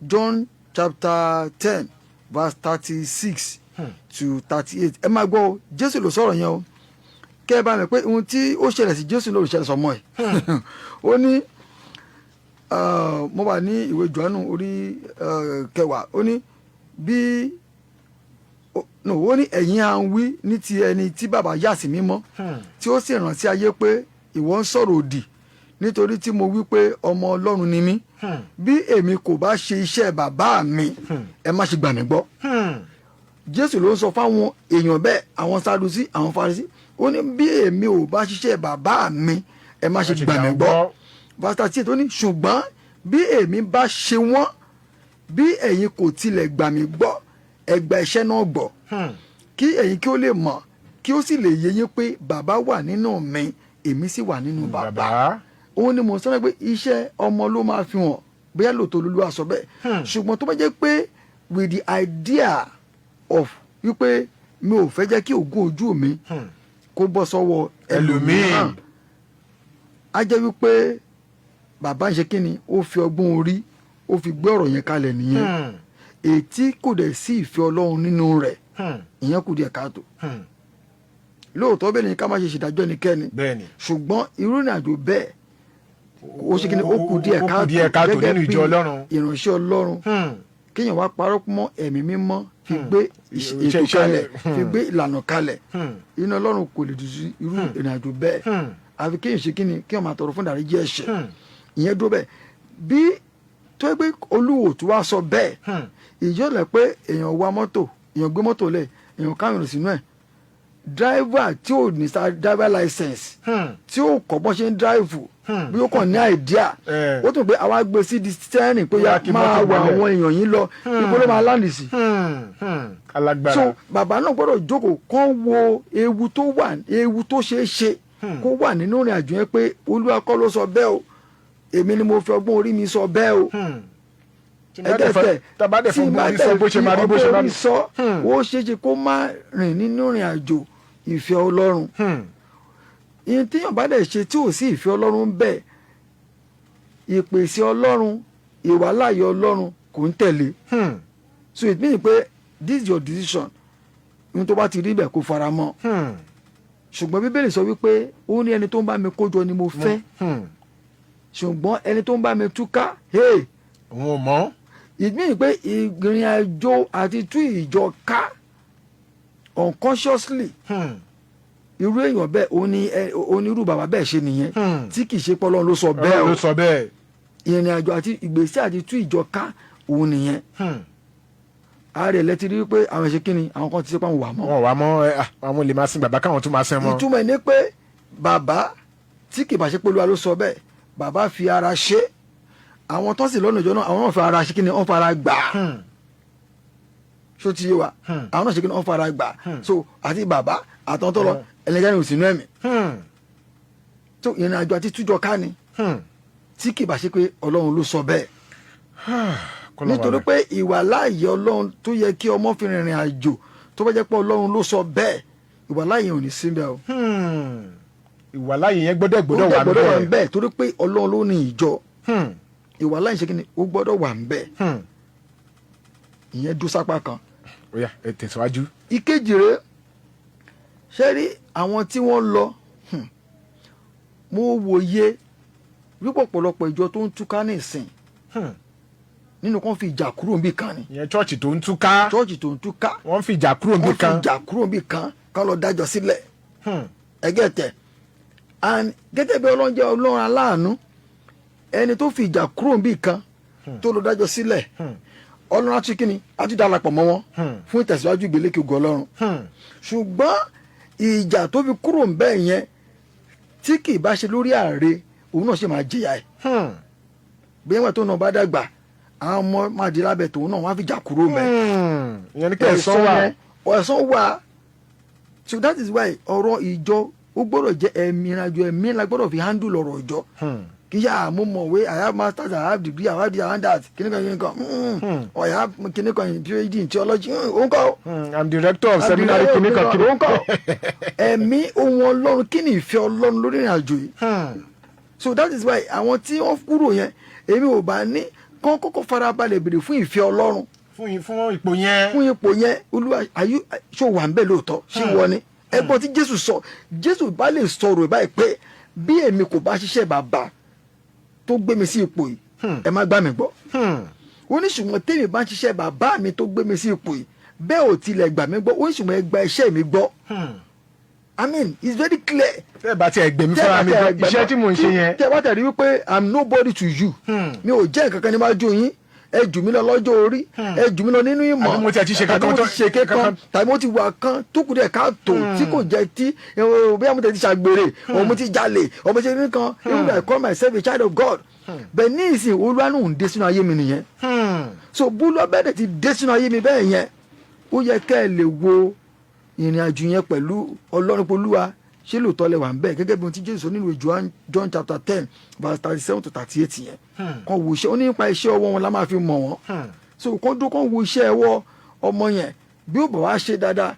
John chapter 10 verse 36 to 38. Ẹ máa gbọ́ o, Jésù ló sọ̀rọ̀ yẹn o. Kẹ́ ẹ bá mi pé ohun tí ó ṣẹlẹ̀ sí Jésù ló ṣẹlẹ̀ sọmọ ẹ̀. Ó ní mo wà ní ìwé Jòhánù orí 10. Ó ní bí no, ó ní ẹ̀yin à ń wí ní ti ẹni tí bàbá yà sí mímọ́, tí ó sì rántí ayé, pé ìwọ ń sọ̀rọ̀ òdì nítorí tí mo wí pé ọmọ Ọlọ́run ni mí. Bí èmi kò bá ṣe iṣẹ́ bàbá mi, ẹ má ṣe gbà mí gbọ́. Jésù ló ń sọ fáwọn èèyàn bẹ́ẹ̀, àwọn Sadusí, àwọn Farisí. Ó ní bí èmi ò bá ṣiṣẹ́ bàbá mi, ẹ má ṣe ṣe gbà mí gbà gbọ́. gbọ́. Verse 38, ó ní ṣùgbọ́n bí èmi bá ṣe wọ́n, bí ẹ̀yin kò tilẹ̀ gbà mí gbọ́, ẹ gba iṣẹ́ náà gbọ́, kí ẹ̀yin kí ó lè mọ̀, kí ó sì lè yé yín pé bàbá wà nínú mi, èmi sì wà nínú bàbá. Bàbá. Òun ni mò ń sọ pé iṣẹ́ ọmọ ló máa fi hàn bóyá lóòótọ́ Olúwa sọ bẹ́ẹ̀. Ṣùgbọ́n tó bá jẹ́ pé with the idea of wípé mi ò fẹ́ jẹ́ kí ògùn ojú mi kó bọ́ sọ́wọ́ ẹlòmíì. Ẹlòmíràn, á jẹ́ wípé bàbá ń ṣe kí ni, ó fi ọgbọ́n orí ó fi gbé ọ̀rọ̀ yẹn kalẹ̀ nìyẹn, ètí kò dẹ̀ sí ìfẹ́ Ọlọ́run nínú rẹ̀. Ìyẹn kù díẹ̀ káàtó. Lóòótọ́ bẹ́ẹ̀ ni ká má ṣe ṣèdájọ́ ẹnikẹ́ni, ṣùgbọ́n irú ìrìn àjò bẹ́ẹ̀, ó ṣe kí ni, ó kù díẹ̀ Ó kù káàtó. díẹ̀ káàtó Gẹ́gẹ́ nínú ìjọ bí Ọlọ́run. ìránṣẹ́ Ọlọ́run, kéèyàn wá parọ́ mọ́ ẹ̀mí mímọ́, fi gbé ètò kalẹ̀, fi gbé ìlànà kalẹ̀, inú Ọlọ́run kò lè dùn sí irú ìrìn àjò bẹ́ẹ̀. Àfi kéèyàn ṣe kí ni, kéèyàn máa tọrọ fún ìdáríjì ẹ̀ṣẹ̀. Ìyẹn dúró bẹ́ẹ̀. Bí tó yẹ pé Olúwo tó wá sọ bẹ́ẹ̀, ìjọlẹ̀ pé èèyàn wa mọ́tò, èèyàn gbé mọ́tò lẹ̀, èèyàn káwọn èrò sínú ẹ̀, driver tí ò ní driver license, tí ò kọ́ bọ́n ṣe ń drive, bí ó kàn ní idea, ó tún pé àwa gbé sí di steering pé Ó yá, ya kí máa mọ́tò wà wọlé. àwọn èèyàn yìí lọ, ibo ló máa land sí? Alágbára. So bàbá náà gbọ́dọ̀ jókòó kán wo ewu tó wà, ewu tó ṣeé ṣe kó wà nínú ìrìn àjò yẹn, pé Olúwa kọ́ ló sọ bẹ́ẹ̀ o, èmi ni mo fi ọgbọ́n orí mi sọ bẹ́ẹ̀ o. Ẹgẹtẹ. Tàbá dẹ̀ fún orí sọ, bó ṣe máa rí, bó ṣe máa rí rí. sọ, ó ṣeé ṣe kó má rìn nínú ìrìn àjò ìfẹ́ Ọlọ́run. Ìyẹn téèyàn bá dẹ̀ ṣe tí ò sí ìfẹ́ Ọlọ́run bẹ́ẹ̀, ìpèsè Ọlọ́run, ìwàláyé Ọlọ́run kò ń tẹ̀lé. So it means pé this is your decision. Ohun tó bá ti rí bẹ́ẹ̀, kó fara mọ́. Ṣùgbọ́n Bíbélì sọ wípé ó ní ẹni tó ń bá mi kójọ ni mo fẹ́, ṣùgbọ́n ẹni tó ń bá mi túká, hey, Òun ò mọ̀. It means pé ìrìn àjò àti tú ìjọ ká unconsciously, irú èèyàn bẹ́ẹ̀, ó ní onírú bàbá bẹ́ẹ̀ ṣe nìyẹn, tí kì í ṣe pé Ọlọ́run ló sọ bẹ́ẹ̀ Ọlọ́run o. ló sọ bẹ́ẹ̀. Ìrìn àjò àti ìgbésẹ̀ àti tú ìjọ ká, òun nìyẹn. Ààrẹ lẹ́tí rí pé àwọn ṣe kíni, àwọn kan ti ṣe pé àwọn wà mọ́. Wọn wà mọ́ ẹ, àwọn lè máa sin bàbá, káwọn tún máa sin mọ́. Ìtumọ̀ ẹ̀ ní pé bàbá, tí kì bá ṣe pé Olúwa ló sọ bẹ́ẹ̀, bàbá fi ara ṣe, àwọn tó sì lọ́nà ìjọ náà, àwọn náà fi ara ṣe kíni, wọ́n fara gbà á. Ṣó ti yé wa? Àwọn náà ṣe kíni, wọ́n fara gbà á. So àti bàbá àtọ́n tó lọ, ẹlẹ́gàá ò sínú ẹ̀mí. Tó ìrìn àjò àti tújọ ká ni, tí kì bá ṣe pé Ọlọ́run ló sọ bẹ́ẹ̀. Kọ́lọ́run wà Nítorí bẹ́ẹ̀. pé ìwà láàyè Ọlọ́run tó yẹ kí ọmọ fi rìnrìn àjò, tó bá jẹ́ pé Ọlọ́run ló sọ bẹ́ẹ̀, ìwà láàyè ò ní síbẹ̀ o. Ìwàláyé yẹn gbọ́dọ̀ gbọ́dọ̀ Ó wà gbọ́dọ̀ wà níbẹ̀. ńbẹ̀, torí pé Ọlọ́run ló ní ìjọ. Ìwà láàyè ṣe kí ni, ó gbọ́dọ̀ wà ńbẹ̀. Ìyẹn dúró sápá kan. Ó yá, ẹ tẹ̀síwájú. Ìkejì rèé, ṣé rí àwọn tí wọ́n lọ, mo wòye wípé ọ̀pọ̀lọpọ̀ ìjọ tó ń túká ní ìsìn, nínú kan fi ìjà kúrò níbì kan ni. Ìyẹn church tó ń túká. Church tó ń túká. Wọ́n fi ìjà kúrò níbì Wọ́n fi kan. ìjà kúrò níbì kan, kán lọ dájọ́ sílẹ̀. Ẹgẹ́ tẹ̀, and gẹ́gẹ́ bí Ọlọ́run jẹ́ Ọlọ́run aláàánú, ẹni tó fi ìjà kúrò níbì kan, tó lọ dájọ́ sílẹ̀, Ọlọ́run á tún kíni, á tún darapọ̀ mọ́ wọn fún ìtẹ̀síwájú ìgbélékè ògo Ọlọ́run. Ṣùgbọ́n ìjà tó fi kúrò ń bẹ́ẹ̀ yẹn, tí kì í bá ṣe lórí ààrẹ, òun náà ṣe máa jìyà ẹ̀. Bí wọ́n tó náà bá dàgbà, àwọn ọmọ máa di lábẹ́ tòun náà, wọ́n á fi jà kúrò mẹ́. Ìyẹn ní kí ẹ̀san wà. Ẹ̀san wà. So that is why ọ̀rọ̀ ìjọ, ó gbọ́dọ̀ jẹ́ ẹ̀mí, ìrìnàjò ẹ̀mí la gbọ́dọ̀ fi handle ọ̀rọ̀ ìjọ. Kì í ṣe àmúmọ̀wé, "I have masters, I have degree, I have this, I have that," kíní kan kíní kan, or "I have kíní kan in PhD in theology," òun kọ́. I'm director of seminary kíní kan kíní. Òun kọ́. Ẹ̀mí ohun Ọlọ́run, kí ni ìfẹ́ Ọlọ́run lórí ìrìnàjò yìí? So that is why àwọn tí wọ́n kúrò yẹn, èmi ò bá ní kán kọ́kọ́ farabalẹ̀ béèrè fún ìfẹ́ Ọlọ́run fún ipò yẹn. Fún ipò yẹn. Olúwa, àyù ṣó wà ń bẹ̀ lóòótọ́? Ṣé wọ́n ni ẹgbọ́n tí Jésù sọ? Jésù bá lè sọ̀rọ̀ báyìí pé bí èmi kò bá ṣiṣẹ́ bàbá tó gbé mi sí ipò yìí, ẹ má gbà mí gbọ́. Ó ní ṣùgbọ́n tèmi bá ń ṣiṣẹ́ bàbá mi tó gbé mi sí ipò yìí, bẹ́ẹ̀ ò tilẹ̀ gbà mí gbọ́, ó ní ṣùgbọ́n ẹ gba iṣẹ́ mi gbọ́. I mean, it's very clear. Tẹ́ ẹ bá tiẹ̀ gbèmí fúnra mi gan, iṣẹ́ tí mò ń ṣe yẹn. Tẹ́ ẹ bá tẹ̀lé wípé I'm nobody to you, mi ò jẹ́ nǹkan kan níwájú yín, ẹ jù mí lọ lọ́jọ́ orí, ẹ jù mí lọ nínú ìmọ̀, Àbí mo tiẹ̀ ti ṣe tàbí kankan mo ti ṣe kankan, tàbí mo ti wà kan tó kù díẹ̀ káàtó, tí kò jẹ́ tí bóyá mo ti ṣàgbèrè or mo ti jalè or mo ti ṣe nǹkan, even though I call myself a child of God, bẹ́ẹ̀ ní ìsìn, Olúwa ń dé sínú ayé mi nìyẹn. So búlọ́ bẹ́ẹ̀ dẹ̀ ti dé sínú ayé mi bẹ́ẹ̀ yẹn, ó yẹ kẹ́ ẹ lè wo ìrìn àjò yẹn pẹ̀lú Ọlọ́run pé, Olúwa, ṣé lóòótọ́ lẹ wà ń bẹ̀? Gẹ́gẹ́ bí ohun tí Jésù sọ nínú John chapter 10 verse 37 to 38 yẹn, kàn wo iṣẹ́ ó ní nípa iṣẹ́ ọwọ́ wọn la máa fi mọ̀ wọ́n. So kàn dún, kàn wo iṣẹ́ ọwọ́ ọmọ yẹn. Bí ó bọ̀ wá ṣe dáadáa,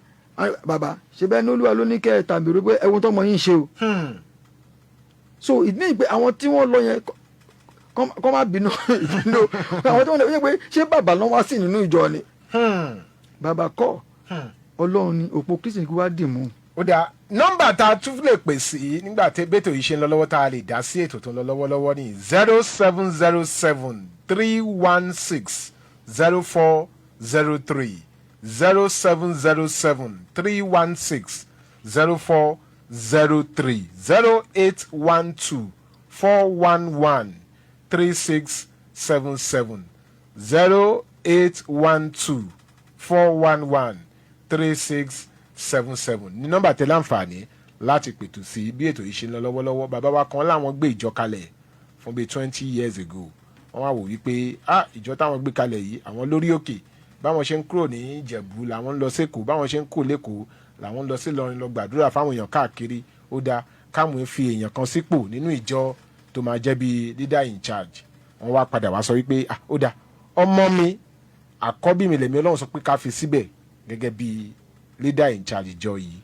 bàbá ṣe bẹ́ẹ̀ ní Olúwa ló ní kẹ́ ẹ tàbí rí pé ẹ̀wọ̀n tọmọ yín ṣe o. So it means pé àwọn tí wọ́n lọ yẹn, kọ́ má bínú ìbínú, àwọn tí wọ́n lọ yẹn, pé ṣé bàbá ló wá sí nínú ìjọ ni? Bàbá kọ́, Ọlọ́run ni òpó Kristi kí wá dì mú. Ó dáa. Nọ́mbà tá a tún lè pè sí nígbà tí bẹ́tò yìí ṣe ń lọ lọ́wọ́, tá a lè dá sí ètò tó ń lọ lọ́wọ́lọ́wọ́ ní 07073160403, 07073160403, 08124113677, 08124113677 ní nọ́mbà tẹ́lẹ̀ àǹfààní láti pètò sí bí ètò yìí ṣe ń lọ lọ́wọ́lọ́wọ́. Bàbá wa kan láwọn gbé ìjọ kalẹ̀ fún bíi 20 years ago. Wọ́n wá wò wípé, ah, ìjọ táwọn gbé kalẹ̀ yìí, àwọn lórí òkè, báwọn ṣe ń kúrò ní Ìjẹ̀bú làwọn ń lọ sÉkòó, báwọn ṣe ń kúrò lÉkòó làwọn ń lọ sí Ìlọrin lọ gbàdúrà fáwọn èèyàn káàkiri. Ó dáa káwọn fi èèyàn kan sípò nínú ìjọ tó máa jẹ́ bíi leader in charge. Wọ́n wá padà wá sọ wípé, ah, ó dáa, ọmọ mi, àkọ́bí mi lèmi Ọlọ́run sọ pé ká fi síbẹ̀ gẹ́gẹ́ bíi leader in charge ìjọ yìí.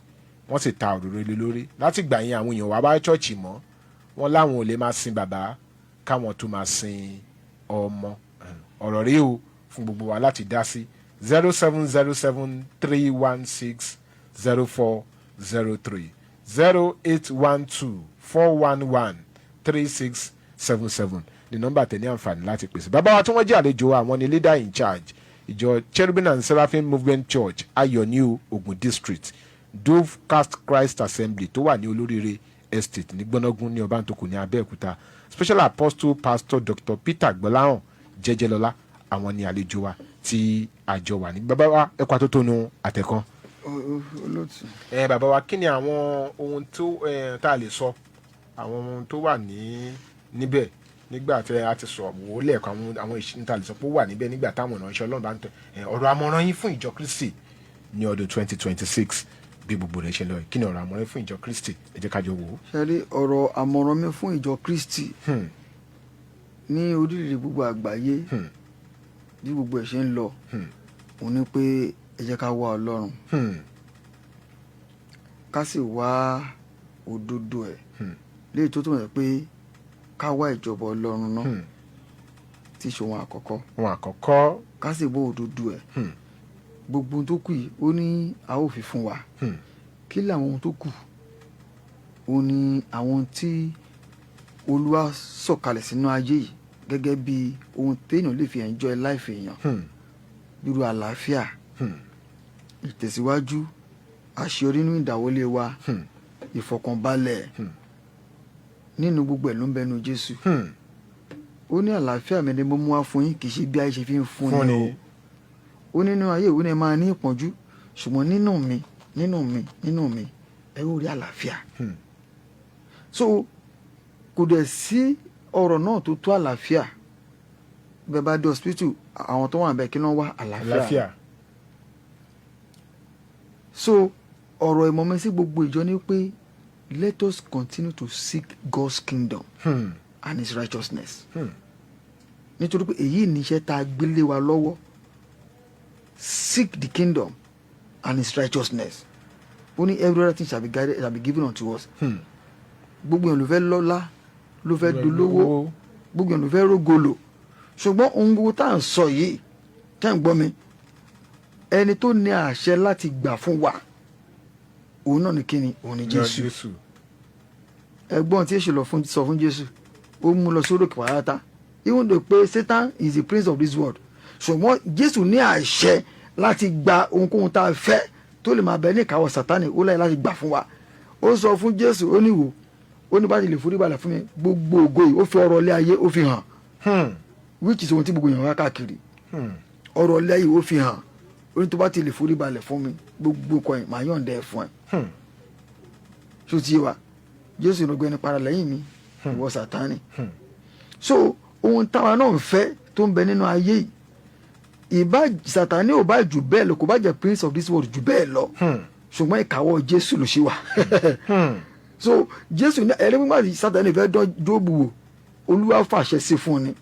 Wọ́n sì ta òróró lé lórí. Láti gbà yẹn, àwọn èèyàn wá bá church mọ́. Wọ́n láwọn ò lè máa sin bàbá káwọn tó máa sin ọmọ. Ọ̀rọ̀ rí o fún gbogbo wa láti dá sí: 07073160403, 08124113677 ní nọ́mbà tẹ̀ ní àǹfààní láti pèsè. Bàbá wa tí wọ́n jẹ́ àlejò, àwọn ni leader in charge ìjọ Cherubim and Seraphim Movement Church, Ayọ̀ Ogun District, Dove Cast Christ Assembly tó wà ní Olóríire Estate ní Gbọ́nàgún ní Ọbántòkù ní Abẹ́òkúta, Special Apostle Pastor Dr Peter Gbọ́láhàn Jẹ́jẹ́lọ́lá. Àwọn ni àlejò wa tí àjọ wà ní. Bàbá wa, ẹ̀kọ́ àtótónu àtẹ̀kan. Olóòtú. Ẹ bàbá wa, kí ni àwọn ohun tó tá a lè sọ, àwọn ohun tó wà ní níbẹ̀ nígbà tí a ti sọ wò ó lẹ́ẹ̀kan, àwọn ìṣ tá a lè sọ pé ó wà níbẹ̀ nígbà táwọn ìránṣẹ́ Ọlọ́run bá ń tẹ ọ̀rọ̀ àmọ̀ràn yín fún ìjọ Kristi ní ọdún 2026, bí gbogbo rẹ̀ ṣe lọ yìí, kí ni ọ̀rọ̀ àmọ̀ràn yín fún ìjọ Kristi? Ẹ jẹ́ ká jọ wò ó. Ṣe rí ọ̀rọ̀ àmọ̀ràn mi fún ìjọ Kristi ní orílẹ̀-èdè gbogbo àgbáyé, bí gbogbo ẹ̀ ṣe ń lọ, òun ni pé ẹ jẹ́ ká wá Ọlọ́run, ká sì wá òdodo ẹ̀, léyìí tó túmọ̀ sí pé ká wá ìjọba Ọlọ́run náà, tí í ṣe ohun àkọ́kọ́. Ohun àkọ́kọ́. Ká sì wá òdodo ẹ̀. Gbogbo ohun tó kù yìí, ó ní a ó fi fún wa. Kí làwọn ohun tó kù? Ó ní àwọn tí Olúwa sọ̀kalẹ̀ sínú ayé yìí gẹ́gẹ́ bí ohun téèyàn lè fi enjoy life èèyàn, bírú àlàáfíà, ìtẹ̀síwájú, àṣeyọrí nínú ìdáwọ́lé wa, ìfọ̀kànbalẹ̀ nínú gbogbo ẹ̀ ló ń bẹnu Jésù. Ó ní àlàáfíà mi ni mo mú wá fún yín, kì í ṣe bí ayé ṣe fi ń fún fún ni ni o. Ó nínú ayé ìwé ni ẹ máa ní ìpọ́njú, ṣùgbọ́n nínú mi, nínú mi, nínú mi, ẹ ó rí àlàáfíà. So kò dẹ̀ sí ọ̀rọ̀ náà tó tó àlàáfíà. Bẹ́ẹ̀ bá dé hospital, àwọn tó wà níbẹ̀, kí ló ń wá? Àlàáfíà. Àlàáfíà. So ọ̀rọ̀ ìmọ̀ mi sí gbogbo ìjọ ni pé let us continue to seek God's kingdom and his righteousness, nítorí pé èyí ní iṣẹ́ tá a gbélé wa lọ́wọ́. Seek the kingdom and his righteousness. Ó ní every other thing shall be guided, shall be given unto us. Gbogbo èèyàn ló fẹ́ lọ́lá, ló fẹ́ dolówó, gbogbo èèyàn ló fẹ́ rógolo, ṣùgbọ́n ohun gbogbo tá à ń sọ yìí, tẹ́ ń gbọ́ mi, ẹni tó ní àṣẹ láti gbà fún wa, òun náà ní kíni? Òun ní Jésù. Jésù. Ẹ̀gbọ́n tí èṣù lọ fún sọ fún Jésù, ó mú lọ sórí òkè pàápàá, even though pé Satan is the prince of this world, ṣùgbọ́n Jésù ní àṣẹ láti gba ohunkóhun tá a fẹ́ tó lè máa bẹ ní ìkáwọ́ Sátánì, ó láyé láti gbà fún wa. Ó sọ fún Jésù, ó ní wò ó ní bá ti lè forí balẹ̀ fún mi, gbogbo ògo yìí, ó fi ọrọ̀ ilé ayé, ó fi hàn, which is ohun tí gbogbo èèyàn wá káàkiri. Ọrọ̀ ilé ayé, ó fi hàn, ó ní tó bá ti lè forí balẹ̀ fún mi, gbogbo nǹkan yìí, màá yọ̀ǹda ẹ̀ fún ẹ. Ṣó ti yé wa? Jésù ló gbẹni para lẹ́yìn mi, ìwọ Sátánì. So ohun táwa náà ń fẹ́ tó ń bẹ nínú ayé yìí, ìbá Sátánì ò bá jù bẹ́ẹ̀ lọ, kò bá jẹ́ prince of this world jù bẹ́ẹ̀ lọ, ṣùgbọ́n ìkáwọ́ Jésù ló ṣe wà. So Jésù ní ẹni nígbà tí Sátánì fẹ́ dán Jóòbù wò, Olúwa fàṣẹ sí fún ni.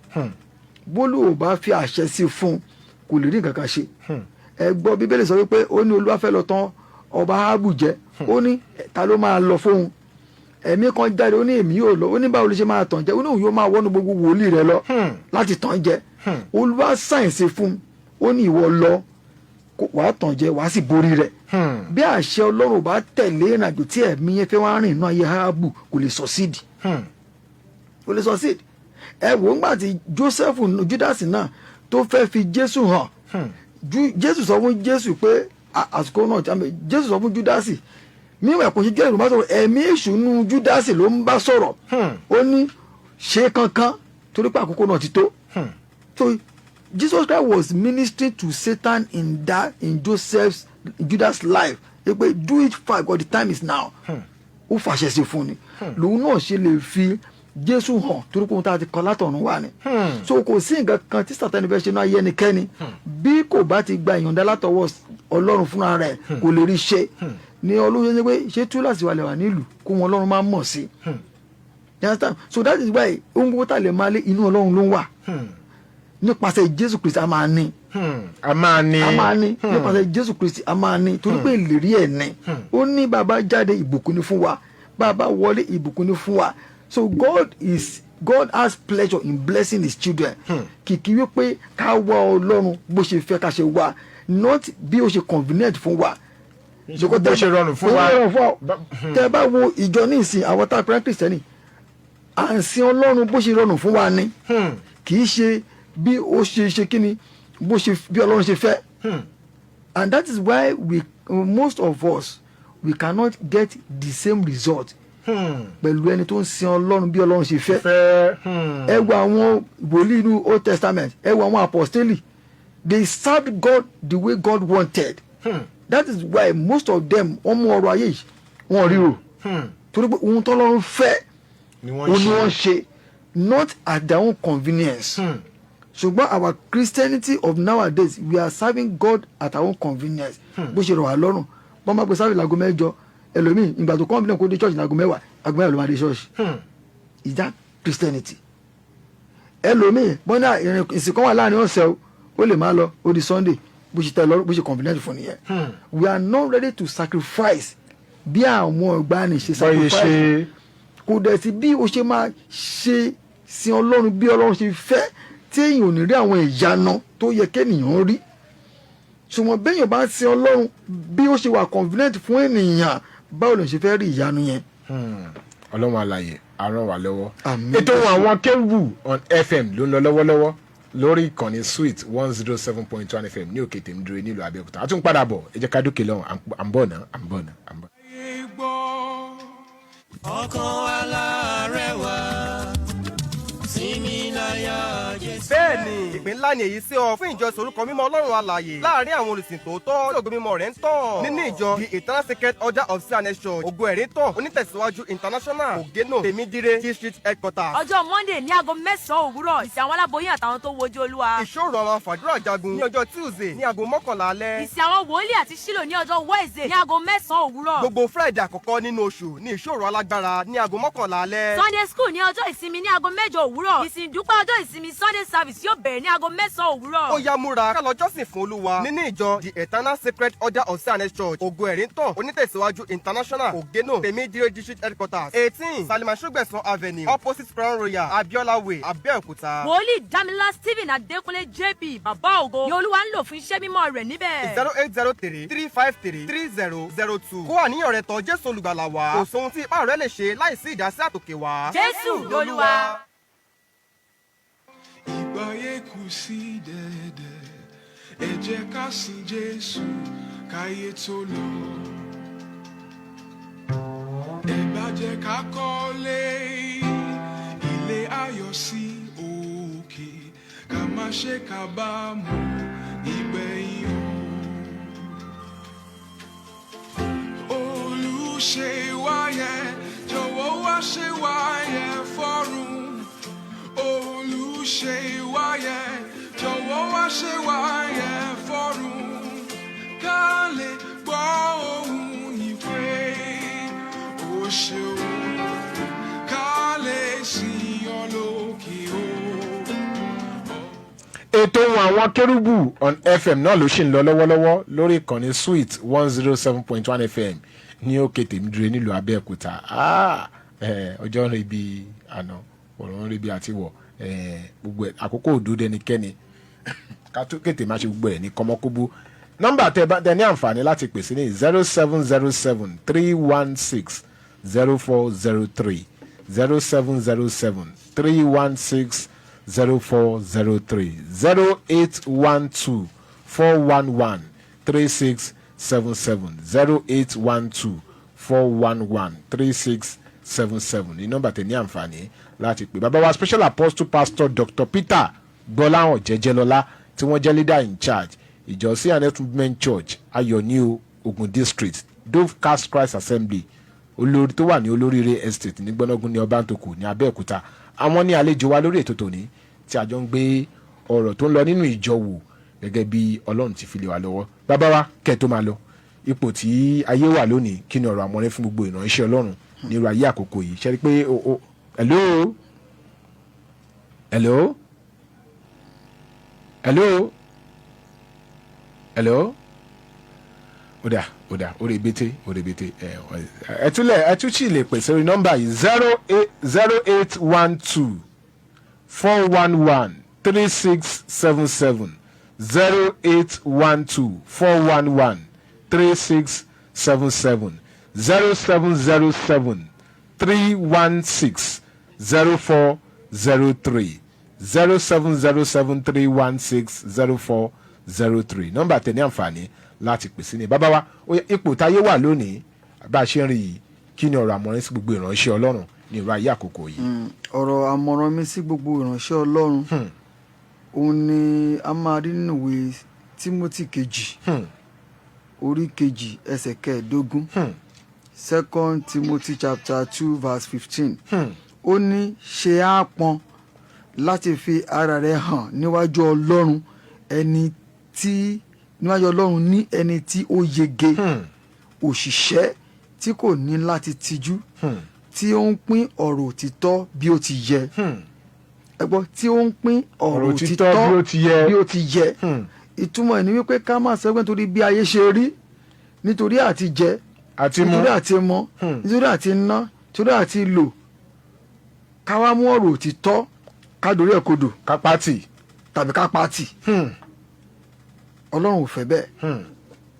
Bólú ò bá fi àṣẹ sí fún, kò lè rí nǹkan kan ṣe. Ẹ gbọ́, Bíbélì sọ wípé ó ní Olúwa fẹ́ lọ tán ọba Áhábù jẹ. Ó ní ta ló máa lọ fóun? Ẹ̀mí kan jáde, ó ní èmi yóò lọ. Ó ní báwo ló ṣe máa tàn jẹ? Ó ní òun yóò máa wọnú gbogbo wòlíì rẹ lọ láti tàn jẹ. Olúwa sáyẹ̀nsì fún un, ó ní ìwọ lọ, wàá tàn jẹ, wàá sì borí rẹ̀. Bí àṣẹ Ọlọ́run ò bá tẹ̀lé ìrìnàjò tí ẹ̀mí yẹn fẹ́ wá rìn inú ayé Áhábù, kò lè succeed, kò lè succeed. Ẹ wò ó, ńgbà tí Joseph, Judas náà tó fẹ́ fi Jésù hàn, Jésù sọ fún Jésù pé àsìkò náà tí Jésù sọ fún Judas mímọ̀ ẹ̀kọ́ ṣe, Jésù ló bá sọ̀rọ̀, ẹ̀mí èṣù nú Judas ló ń bá sọ̀rọ̀. Ó ní ṣe kankan torí pé àkókò náà ti tó. So Jesus Christ was ministering to Satan in Joseph's, Judas life pé do it fast because the time is now. Ó fàṣẹ sí fún ni lòun náà ṣe lè fi Jésù hàn, torí pé ohun tá a ti kọ látọ̀run wà ni. So kò sí nǹkan kan tí Sátani fẹ́ ṣe náà ayé ẹnikẹ́ni bí kò bá ti gba ìyọ̀ǹda látọwọ́ Ọlọ́run fúnra rẹ̀, kò lè rí ṣe. Ní Ọlọ́run ṣe pé ṣé túláàsì wà lè wà nílùú kó wọn Ọlọ́run máa mọ̀ sí. You understand? So that is why ohun gbogbo tá a lè máa lé, inú Ọlọ́run ló ń wà. Nípasẹ̀ Jésù Kristi, a máa ní. A máa ní. A máa ní. Nípasẹ̀ Jésù Kristi, a máa ní, torí pé ìlérí ẹ̀ ní. Ó ní bàbá jáde, ìbùkún ni fún wa, bàbá wọlé, ìbùkún ni fún wa. So God has pleasure in blessing his children. Kìkì wípé ká wá Ọlọ́run bó ṣe fẹ́ ká ṣe wá, not bí ó ṣe convenient fún wa. Bó ṣe rọrùn fún wa. Bó ṣe rọrùn fún wa. Tẹ bá wo ìjọ ní ìsìn, àwọn tá a pẹ́rẹ́ Kristẹni, à ń sin Ọlọ́run bó ṣe rọrùn fún wa ni, kì í ṣe bí ó ṣe ṣe kí ni, bó ṣe bí Ọlọ́run ṣe fẹ́. And that is why we, most of us, we cannot get the same result pẹ̀lú ẹni tó ń sin Ọlọ́run bí Ọlọ́run ṣe fẹ́. Fẹ́. Ẹ wo àwọn wòlíì inú Old Testament, ẹ wo àwọn apostoli, they served God the way God wanted. That is why most of them, wọ́n mú ọrọ̀ ayé yìí, wọ́n ríro, torí pé ohun tọ́lọ́run fẹ́ ni wọ́n òun ni ṣe. Wọ́n ṣe, not at their own convenience. Ṣùgbọ́n our Christianity of nowadays, we are serving God at our own convenience, bó ṣe rọ̀ wá lọ́rùn. Wọ́n máa gbé sáfì láago 8, ẹlòmíì ìgbà tó convenient kó dé church láago 10, aago 10 ló máa dé church. Is that Christianity? Ẹlòmíì bọ́nà ìrìn ìsìnkú wà láàrin ọ̀sẹ̀ o, ó lè máa lọ, ó di Sunday, bó ṣe tẹ́ lọ́rùn, bó ṣe convenient fún nìyẹn. We are not ready to sacrifice bí àwọn ìgbàanì ṣe bọ́yé sacrifice. Ṣe. Kò dẹ̀ sí bí o ṣe máa ṣe sin Ọlọ́run bí Ọlọ́run ṣe fẹ́ tí èèyàn ò ní rí àwọn ìyanu tó yẹ kéèyàn rí. Ṣùgbọ́n béèyàn bá ń sin Ọlọ́run bí ó ṣe wà convenient fún ènìyàn, báwo lè ṣe fẹ́ rí ìyanu yẹn? Ọlọ́run àlàyé á ràn wá lọ́wọ́. Àmín. Ètò àwọn kérúbù on FM ló ń lọ lọ́wọ́lọ́wọ́ lórí ìkànnì Sweet 107.1 FM ní Òkè Tèmídúró nílùú Abẹ́òkúta. A tún padà bọ̀, ẹ jẹ́ ká dókè lọ́hùn. À ń bọ̀ náà, à ń bọ̀ náà, à ń bọ̀. Ọkàn aláàárẹ̀ wá sinmi láyà Jésù. Bẹ́ẹ̀ni, ìpín Ìpè ńlá ni èyí sí ọ fún ìjọsìn orúkọ mímọ́ Ọlọ́run alààyè láàrin àwọn olùsìn tòótọ́ tí ògo mímọ́ rẹ̀ ń tàn. Nínú ìjọ The Eternal Sacred Order of C&S Church, Ògo Ẹ̀rí Tàn, Onítẹ̀síwájú International, Ògénò, Tèmídire District Headquarters. Ọjọ́ Monday ní aago 9 òwúrọ̀, ìsìn àwọn aláboyún àtàwọn tó wojú Olúwa. Ìṣòro àwọn àfàdúrà jagun ní ọjọ́ Tuesday ní aago 11 alẹ́. Ìsìn àwọn wòlíì àti Ṣílò ní ọjọ́ Wednesday ní aago 9 òwúrọ̀. Gbogbo Friday àkọ́kọ́ nínú oṣù ní ìṣòro alágbára ní aago 11 alẹ́. Sunday school ní ọjọ́ ìsinmi ní aago 8 òwúrọ̀. Ìsìn ìdúpẹ́ ọjọ́ ìsinmi, Sunday service, yóò bẹ̀rẹ̀ ní aago 9 òwúrọ̀. Ó yá, múra ká lọ jọ́sìn fún Olúwa nínú ìjọ The Eternal Sacred Order of C&S Church, Ògo Ẹ̀rí Tàn, Onítẹ̀síwájú International, Ògénò, Tèmídire District Headquarters, 18 Salima Sọgbẹ̀sán Avenue, opposite Crown Royal, Abiola Way, Abẹ́òkúta. Wòlíì Dámilá Stephen Adékúnlé JP, Bàbá Ògo, ni Olúwa ń lò fún iṣẹ́ mímọ́ rẹ̀ níbẹ̀. 08033533002. Kó àníyàn rẹ tọ̀ Jésù Olùgbàlà wá. Kò sóhun tí ipá rẹ lè ṣe láìsí ìdásí àtòkè wá. Jésù lolúwa. Ìgbáyé kù sí dẹ̀dẹ̀, ẹ jẹ́ ká sin Jésù káyé tó lọ. Ẹ bá jẹ́ ká kọ́lé ilé ayọ̀ sí òkè, ká má ṣe kábàámọ̀ nígbẹ̀yìn o. Olùṣe wáyé, jọ̀wọ́ wá ṣe wáyé fọ́run. Olùṣe wáyé, jọ̀wọ́ wá ṣe wáyé fọ́run, ká lè gbọ́ ohùn ìpè ó ṣeun, ká lè sìn ọ́ lókè o. Ètò Ohùn Àwọn Kérúbù on FM náà ló ṣì ń lọ lọ́wọ́lọ́wọ́ lórí ìkànnì Sweet 107.1 FM ní Òkè Tèmídire nílùú Abẹ́òkúta. Ah, ọjọ́ ń rebi àná, ọ̀rọ̀ ń rebi àti wọ̀, gbogbo ẹ̀ àkókò òdúdó ẹnikẹ́ni, ká tó kété má ṣe gbogbo ẹ̀ ní kọ́mọ́kóbó. Nọ́mbà tẹ bá tẹ ní àǹfààní láti pèsè ní 07073160403, 07073160403, 08124113677, 08124113677 ní nọ́mbà tẹ ní àǹfààní láti pè. Bàbá wa, Special Apostle Pastor Dr. Peter Gbọ́láhàn Jẹ́jẹ́lọ́lá, tí wọ́n jẹ́ leader in charge ìjọ C&S Movement Church, Ayọ̀ní, Ogun District, Dove Cast Christ Assembly, olórí tó wà ní Olóríire Estate ní Gbọ́nàgún ní Ọbántòkù ní Abẹ́òkúta, àwọn ní àlejò wa lórí ètò tòní tí a jọ ń gbé ọ̀rọ̀ tó ń lọ nínú ìjọ wò gẹ́gẹ́ bí Ọlọ́run ti fi lé wa lọ́wọ́. Bàbá wa, kẹ́ ẹ tó máa lọ, ipò tí ayé wà lónìí, kí ni ọ̀rọ̀ àmọ́rẹ́ fún gbogbo ìránṣẹ́ Ọlọ́run nírú ayé àkókò yìí? Ṣe rí pé o hello, hello, hello, hello. Ó dà, ó dà, ó rebete, ó rebete. Ẹ ẹ túlẹ̀, ẹ tún sì lè pè sórí nọ́mbà yìí: 0808124113677, 08124113677, 07073160403, 07073160403. Nọ́mbà tẹ̀ ní àǹfààní láti pèsè ní. Bàbá wa, ó yá, ipò táyé wà lónìí bá a ṣe ń rí yìí, kí ni ọ̀rọ̀ àmọ̀ràn sí gbogbo ìránṣẹ́ Ọlọ́run ní irú ayé àkókò yìí? Ọ̀rọ̀ àmọ̀ràn mi sí gbogbo ìránṣẹ́ Ọlọ́run, òun ni a máa rí nínú ìwé Timothy kejì, orí 2, ẹsẹ̀ 15, Second Timothy chapter 2 verse 15. Ó ní, ṣe àápọn láti fi ara rẹ hàn níwájú Ọlọ́run, ẹni tí níwájú Ọlọ́run ní ẹni tí ó yege, òṣìṣẹ́ tí kò ní láti tijú, tí ó ń pín ọ̀rọ̀ òtítọ́ bí ó ti yẹ. Ẹ gbọ́, tí ó ń pín ọ̀rọ̀ ọ̀rọ̀ òtítọ́ òtítọ́ bí ó ti yẹ. Bí ó ti yẹ. Ìtumọ̀ ẹ̀ ni wípé ká má sọ pé nítorí bí ayé ṣe rí, nítorí àti jẹ, àti mú, nítorí àti mọ, nítorí àti ná, nítorí àti lò, ká wá mú ọ̀rọ̀ òtítọ́ ká dorí ẹ̀ kodò kápátì tàbí ká pàtì. Ọlọ́run ò fẹ́ bẹ́ẹ̀.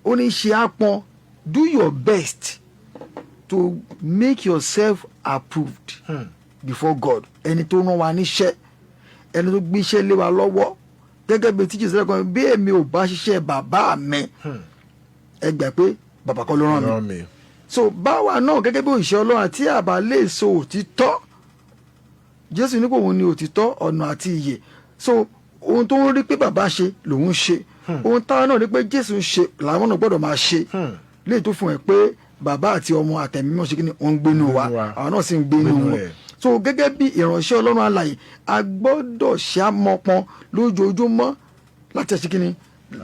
Ó ní ṣe àpọn, do your best to make yourself approved before God, ẹni tó rán wa níṣẹ́, ẹni tó gbéṣẹ́ lé wa lọ́wọ́. Gẹ́gẹ́ bí tíjì sẹ́lẹ̀ kan, bí èmi ò bá ṣiṣẹ́ bàbá mi, ẹ gbà pé bàbá kọ́ ló rán mi. Rán mi. So báwa náà gẹ́gẹ́ bí òṣìṣẹ́ Ọlọ́run àti àbá lè sọ òtítọ́, Jésù ní kò òun ní òtítọ́, ọ̀nà àti ìyè. So Ohun tó ń rí pé bàbá ṣe lòun ń ṣe, ohun táwọn náà rí pé Jésù ń ṣe làwọn náà gbọ́dọ̀ máa ṣe. Léyìí tó fún ẹ pé bàbá àti ọmọ àtẹ̀mí mímọ́ ṣe kí ni? Wọ́n ń gbénu wa. Gbénú wa. Àwọn náà sì ń gbénu Gbénú wọn. rẹ̀. So gẹ́gẹ́ bí ìránṣẹ́ Ọlọ́run alààyè, a gbọ́dọ̀ ṣe àmọ́pọn lójoojúmọ́ láti ṣe kí ni,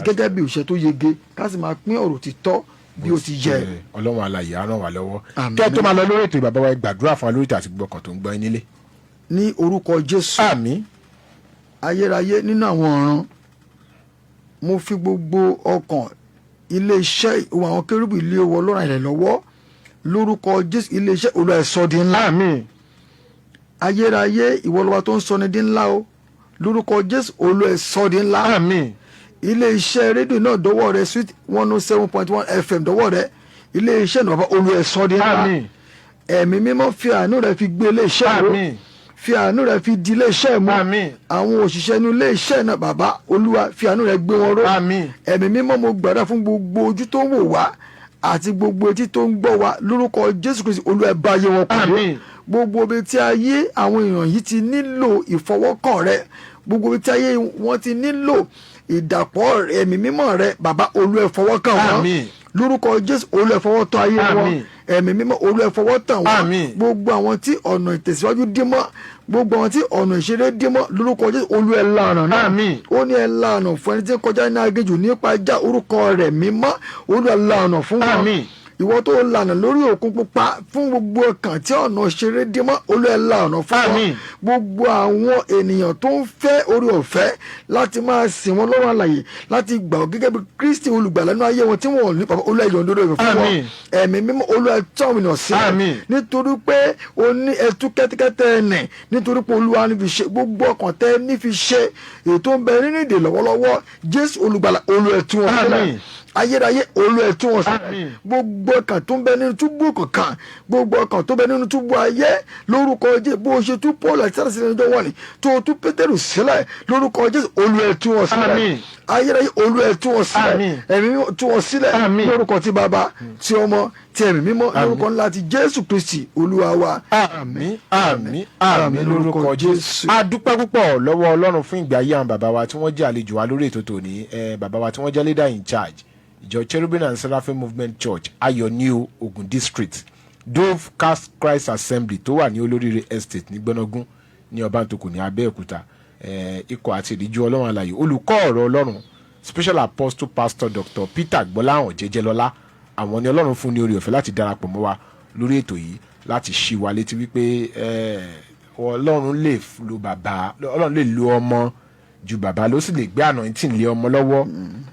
gẹ́gẹ́ bí òṣìṣẹ́ tó yege, ká sì máa pín ọ̀rọ̀ títọ́ bí ó ti yẹ. Ọlọ́run alààyè á ràn wá lọ́wọ́. Àmín. Kẹ́ ẹ tó máa lọ lórí ètò, ìbàbá wa, ẹ gbàdúrà fún wa lórí ètò àti gbogbo ọkàn tó ń gbọ́ yín nílé. Ní orúkọ Jésù. Àmín. Ayérayé nínú àwọn ọ̀run, mo fi gbogbo ọkàn iléeṣẹ́ ìwọ àwọn kérúbù ilé owó Ọlọ́run ilẹ̀ lọ́wọ́. Lórúkọ Jésù, iléeṣẹ́ Olúwa, ẹ̀ sọ di ńlá. Àmín. Ayérayé, ìwọ lọ́ba tó ń sọ ni di ńlá o. Lórúkọ Jésù, Olúwa, ẹ̀ sọ di ńlá. Àmín. Iléeṣẹ́ rédíò náà dọ́wọ́ rẹ, Sweet 107.1 FM dọ́wọ́ rẹ. Iléeṣẹ́ náà, bàbá, Olúwa, ẹ̀ sọ di ńlá. Àmín. Ẹ̀mí Mímọ́, fi àánú rẹ fi gbé iléeṣẹ́ ró. Àmín. Fi àánú rẹ fi di iléeṣẹ́ mú. Àmín. Àwọn òṣìṣẹ́ inú iléeṣẹ́ náà, bàbá Olúwa, fi àánú rẹ gbé wọn ró. Àmín. Ẹ̀mí Mímọ́, mo gbàdúrà fún gbogbo ojú tó ń wò wá àti gbogbo etí tó ń gbọ́ wá. Lórúkọ Jésù Kristi, Olúwa, ẹ bá ayé wọn pàdé. Àmín. Gbogbo ibi tí ayé àwọn èèyàn yìí ti nílò ìfọwọ́kàn rẹ, gbogbo ibi tí ayé wọn ti nílò ìdàpọ̀ Ẹ̀mí Mímọ́ rẹ, bàbá Olúwa, ẹ fọwọ́kàn wọn. Àmín. Lórúkọ Jésù, Olúwa, ẹ fọwọ́ tọ́ ayé wọn. Àmín. Ẹ̀mí Mímọ́, Olúwa, ẹ fọwọ́ tàn wọ́n. Àmín. Gbogbo àwọn tí ọ̀nà ìtẹ̀síwájú dí mọ́, gbogbo àwọn tí ọ̀nà ìṣeré dí mọ́, lórúkọ Jésù, Olúwa, ẹ lànà náà. Àmín. Ó ní ẹ lànà fún ẹni tí ń kọjá ní aginjù nípa já orúkọ rẹ̀ mímọ́. Olúwa, lànà fún wọn. Àmín. Ìwọ tó lànà lórí òkun pupa, fún gbogbo ọkàn tí ọ̀nà ìṣeré dí mọ́, Olúwa, ẹ lànà fún wọn. Àmín. Gbogbo àwọn ènìyàn tó ń fẹ́ orí ọ̀fẹ́ láti máa sìn wọn lọ́wọ́ àlàyé, láti gbà ọ́ gẹ́gẹ́ bí Kristi olùgbàlà nínú ayé wọn tí wọ́n ò ní, bàbá Olúwa, yọ̀ǹda oore ọ̀fẹ́ fún wọn. Àmín. Ẹ̀mí Mímọ́, Olúwa, tọ́ àwọn ènìyàn sílẹ̀. Àmín. Nítorí pé o ní ẹtú kẹ́tẹ́kẹ́tẹ́ ẹnẹ̀, nítorí pé Olúwa ní fi ṣe gbogbo ọkàn tẹ́ ní fi ṣe ètò ń bẹ nínú ìdè lọ́wọ́lọ́wọ́. Jésù olùgbàlà, Olúwa, tú wọn sílẹ̀. Àmín. Ayérayé, Olúwa, tú wọn sílẹ̀. Àmín. Gbogbo ọkàn tó ń bẹ nínú túbú kankan, gbogbo ọkàn tó ń bẹ nínú túbú ayé, lórúkọ Jésù, bó o ṣe tú Paul àti Sílásì sílẹ̀ níjọ́ wọ́n ni tó o tú Pétérù sílẹ̀, lórúkọ Jésù, Olúwa, tú wọn sílẹ̀. Àmín. Ayérayé, Olúwa, tú wọn sílẹ̀. Àmín. Ẹ̀mí Mímọ́, tú wọn sílẹ̀. Àmín. Lórúkọ tí Bàbá, tí Ọmọ, tí Ẹ̀mí Mímọ́, lórúkọ ńlá ti Jésù Kristi Olúwa wa. Àmín, àmín, àmín lórúkọ Jésù. A dúpẹ́ púpọ̀ lọ́wọ́ Ọlọ́run fún ìgbà ayé àwọn bàbá wa tí wọ́n jẹ́ àlejò wa lórí ètò tòní, bàbá wa tí wọ́n jẹ́ leader in charge ìjọ Cherubim and Seraphim Movement Church, Ayọ̀nío, Ogun District, Dove Cast Christ Assembly tó wà ní Olóríire Estate ní Gbọ́nàgún ní Ọbàntòkù ní Abẹ́òkúta, ikọ̀ àti ìdíjú Ọlọ́run alààyè, olùkọ́ ọ̀rọ̀ Ọlọ́run, Special Apostle Pastor Dr. Peter Gbọ́láhàn Jẹ́jẹ́lọ́lá. Àwọn ni Ọlọ́run fún ní oore ọ̀fẹ́ láti darapọ̀ mọ́ wa lórí ètò yìí láti ṣí wa létí wípé Ọlọ́run lè lo bàbá, Ọlọ́run lè lo ọmọ ju bàbá ló sì lè gbé anointing lé ọmọ lọ́wọ́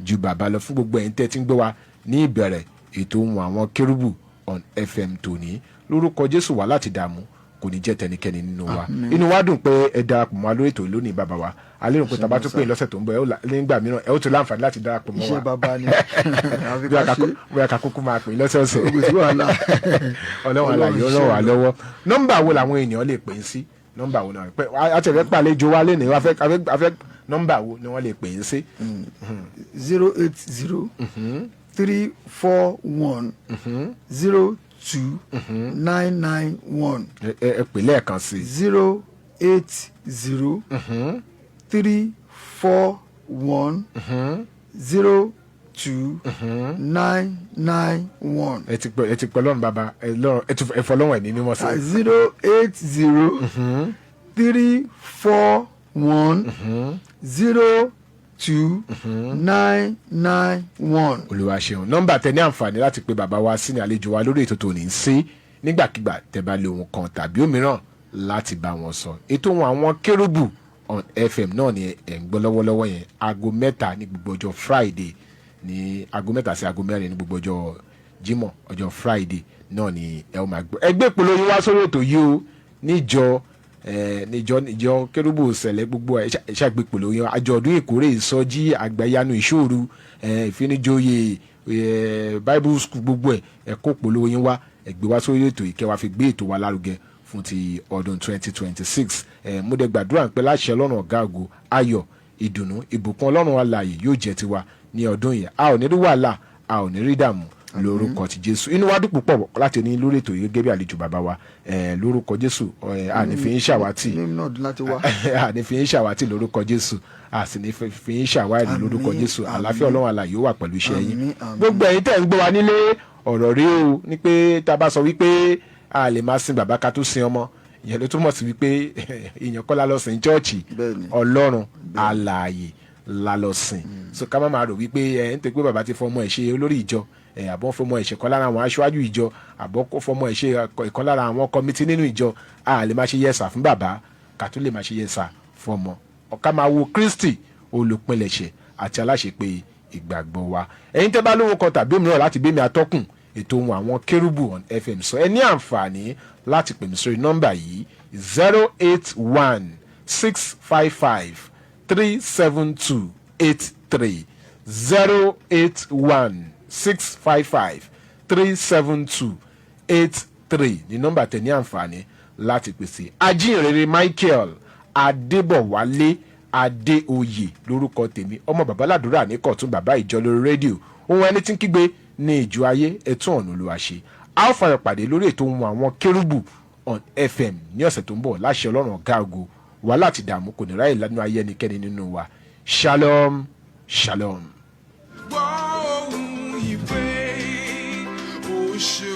ju bàbá lọ. Fún gbogbo ẹ̀yin tẹ́ ti ń gbé wa ní ìbẹ̀rẹ̀ ètò ohun àwọn kérúbù on FM tòní, lórúkọ Jésù, wà láti dààmú kò ní jẹ́ tẹnikẹ́ni nínú wa. Inú wa dùn pé ẹ darapọ̀ mọ́ wa lórí ètò lónìí, bàbá wa. A lérò pé tá a bá tún pè é lọ́sẹ̀ tó ń bọ̀, ẹ ó nígbà mìíràn, ẹ ó tún láǹfààní láti darapọ̀ mọ́ Iṣẹ́ wa. bàbá ni àfi Bóyá ká ṣe. Bóyá ká kúkú máa pè é lọ́sọ̀ọ̀sẹ̀. Kò sí wàhálà. Ọlọ́run alààyè, Ọlọ́run wà lọ́wọ́. Nọ́mbà wo làwọn èèyàn lè pè é sí? Nọ́mbà wo náà pé a ti fẹ́ pàlejò wa lẹ́nìí, a fẹ́ nọ́mbà wo ni wọ́n lè pè é sí? 08034102991. Ẹ pè lẹ́ẹ̀kan sí i. 08034102991. Ẹ ti pè Ọlọ́run bàbá, ẹ lọ́run, ẹ tún ẹ fọlọ́run Ẹ̀mí Mímọ́ sí i. 08034102991. Olúwa ṣeun. Nọ́mbà tẹ ní àǹfààní láti pe bàbá wa sí ní àlejò wa lórí ètò tòní sí nígbàkigbà tẹ bá lè ohun kan tàbí òmíràn láti bá wọn sọ. Ètò ohun àwọn kérúbù on FM náà ni ẹ̀ ń gbọ́ lọ́wọ́lọ́wọ́ yẹn. Aago 3 ní gbogbo ọjọ́ Friday, ní aago 3 sí aago 4 ní gbogbo ọjọ́ Jímọ̀, ọjọ́ Friday náà ni ẹ ó máa gbọ́. Ẹgbẹ́ ìpolówó yín wá sórí ètò yìí o, níjọ ẹ níjọ kérúbù sẹlẹ, gbogbo ẹ ṣàgbé ìpolówó yín wá. Àjọ̀dún ìkórè, ìsọjí àgbàyanu, ìṣòro ìfinijoyè, Bible school, gbogbo ẹ kó ìpolówó yín wá, ẹ gbé wá sórí ètò yìí kẹ́ wá fi gbé ètò wa lárugẹ fún ti ọdún 2026. Mo dẹ̀ gbàdúrà pé láṣẹ Ọlọ́run ọ̀gá ògo, ayọ̀, ìdùnnú, ìbùkún Ọlọ́run alààyè yóò jẹ́ tiwa ní ọdún yìí. A ò ní rí wàhálà, a ò ní rí dààmú. Lórúkọ ti Jésù, inú wa dùn púpọ̀ láti ní lórí ètò yìí gẹ́gẹ́ bí àlejò bàbá wa. Lórúkọ Jésù, àní fi ń ṣàwátì. Inú mi náà dùn láti wá. Àní fi ń ṣàwátì lórúkọ Jésù, a sì ní fi ń ṣàwárí lórúkọ Àmín, Jésù. àmín. Àlàáfíà Ọlọ́run alààyè ó wà pẹ̀lú iṣẹ́ yín. Àmín, àmín. Gbogbo ẹ̀yin tẹ̀ ń gbọ́ wa nílé, ọ̀rọ̀ rí o ní pé tá a bá sọ wípé a lè máa sin bàbá ká tó sin ọmọ, ìyẹn ló túmọ̀ sí wípé èèyàn kọ́ la lọ sìn chọ́ọ̀chì. Bẹ́ẹ̀ni. Ọlọ́run alààyè la lọ sìn. So ká má máa rò wípé ẹ ń tẹ pé bàbá ti fọmọ ẹ ṣe olórí ìjọ ẹ, àbọ̀ fọmọ ẹ ṣe kan lára àwọn aṣáájú ìjọ, àbọ̀ kó fọmọ ẹ ṣe ìkan lára àwọn committee nínú ìjọ, a lè máa ṣe yes sir fún bàbá ká tó lè máa ṣe yes sir fọmọ. Ká máa wo Kristi, olùpilẹ̀ṣẹ̀ àti aláṣepé ìgbàgbọ́ wa. Ẹ̀yin tẹ́ bá lóhun kan tàbí òmíràn láti gbé mi atọ́kùn ètò Ohùn Àwọn Kérúbù on FM sọ, ẹ ní àǹfààní láti pè mí sórí nọ́mbà yìí: 08165537283, 08165537283 ní nọ́mbà tẹ́ ní àǹfààní láti pèsè. Ajínrere Michael Adébọ̀wálé Adéoyè lórúkọ tèmi, ọmọ babaládùúrà ní kọ̀tún, bàbá ìjọ lórí rédíò, ohun ẹni tí ń kígbe ní ìjọ ayé, ẹtún ọ̀nà Olúwa ṣe. A ó fayọ̀ pàdé lórí ètò Ohùn Àwọn Kérúbù on FM ní ọ̀sẹ̀ tó ń bọ̀ láṣẹ Ọlọ́run ọ̀gá ògo. Wàhálà àti ìdààmú kò ní ráyè lánàá ayé ẹnikẹ́ni nínú wa. Shalom, shalom. Gbọ́ ohùn ìpè, ó ṣe.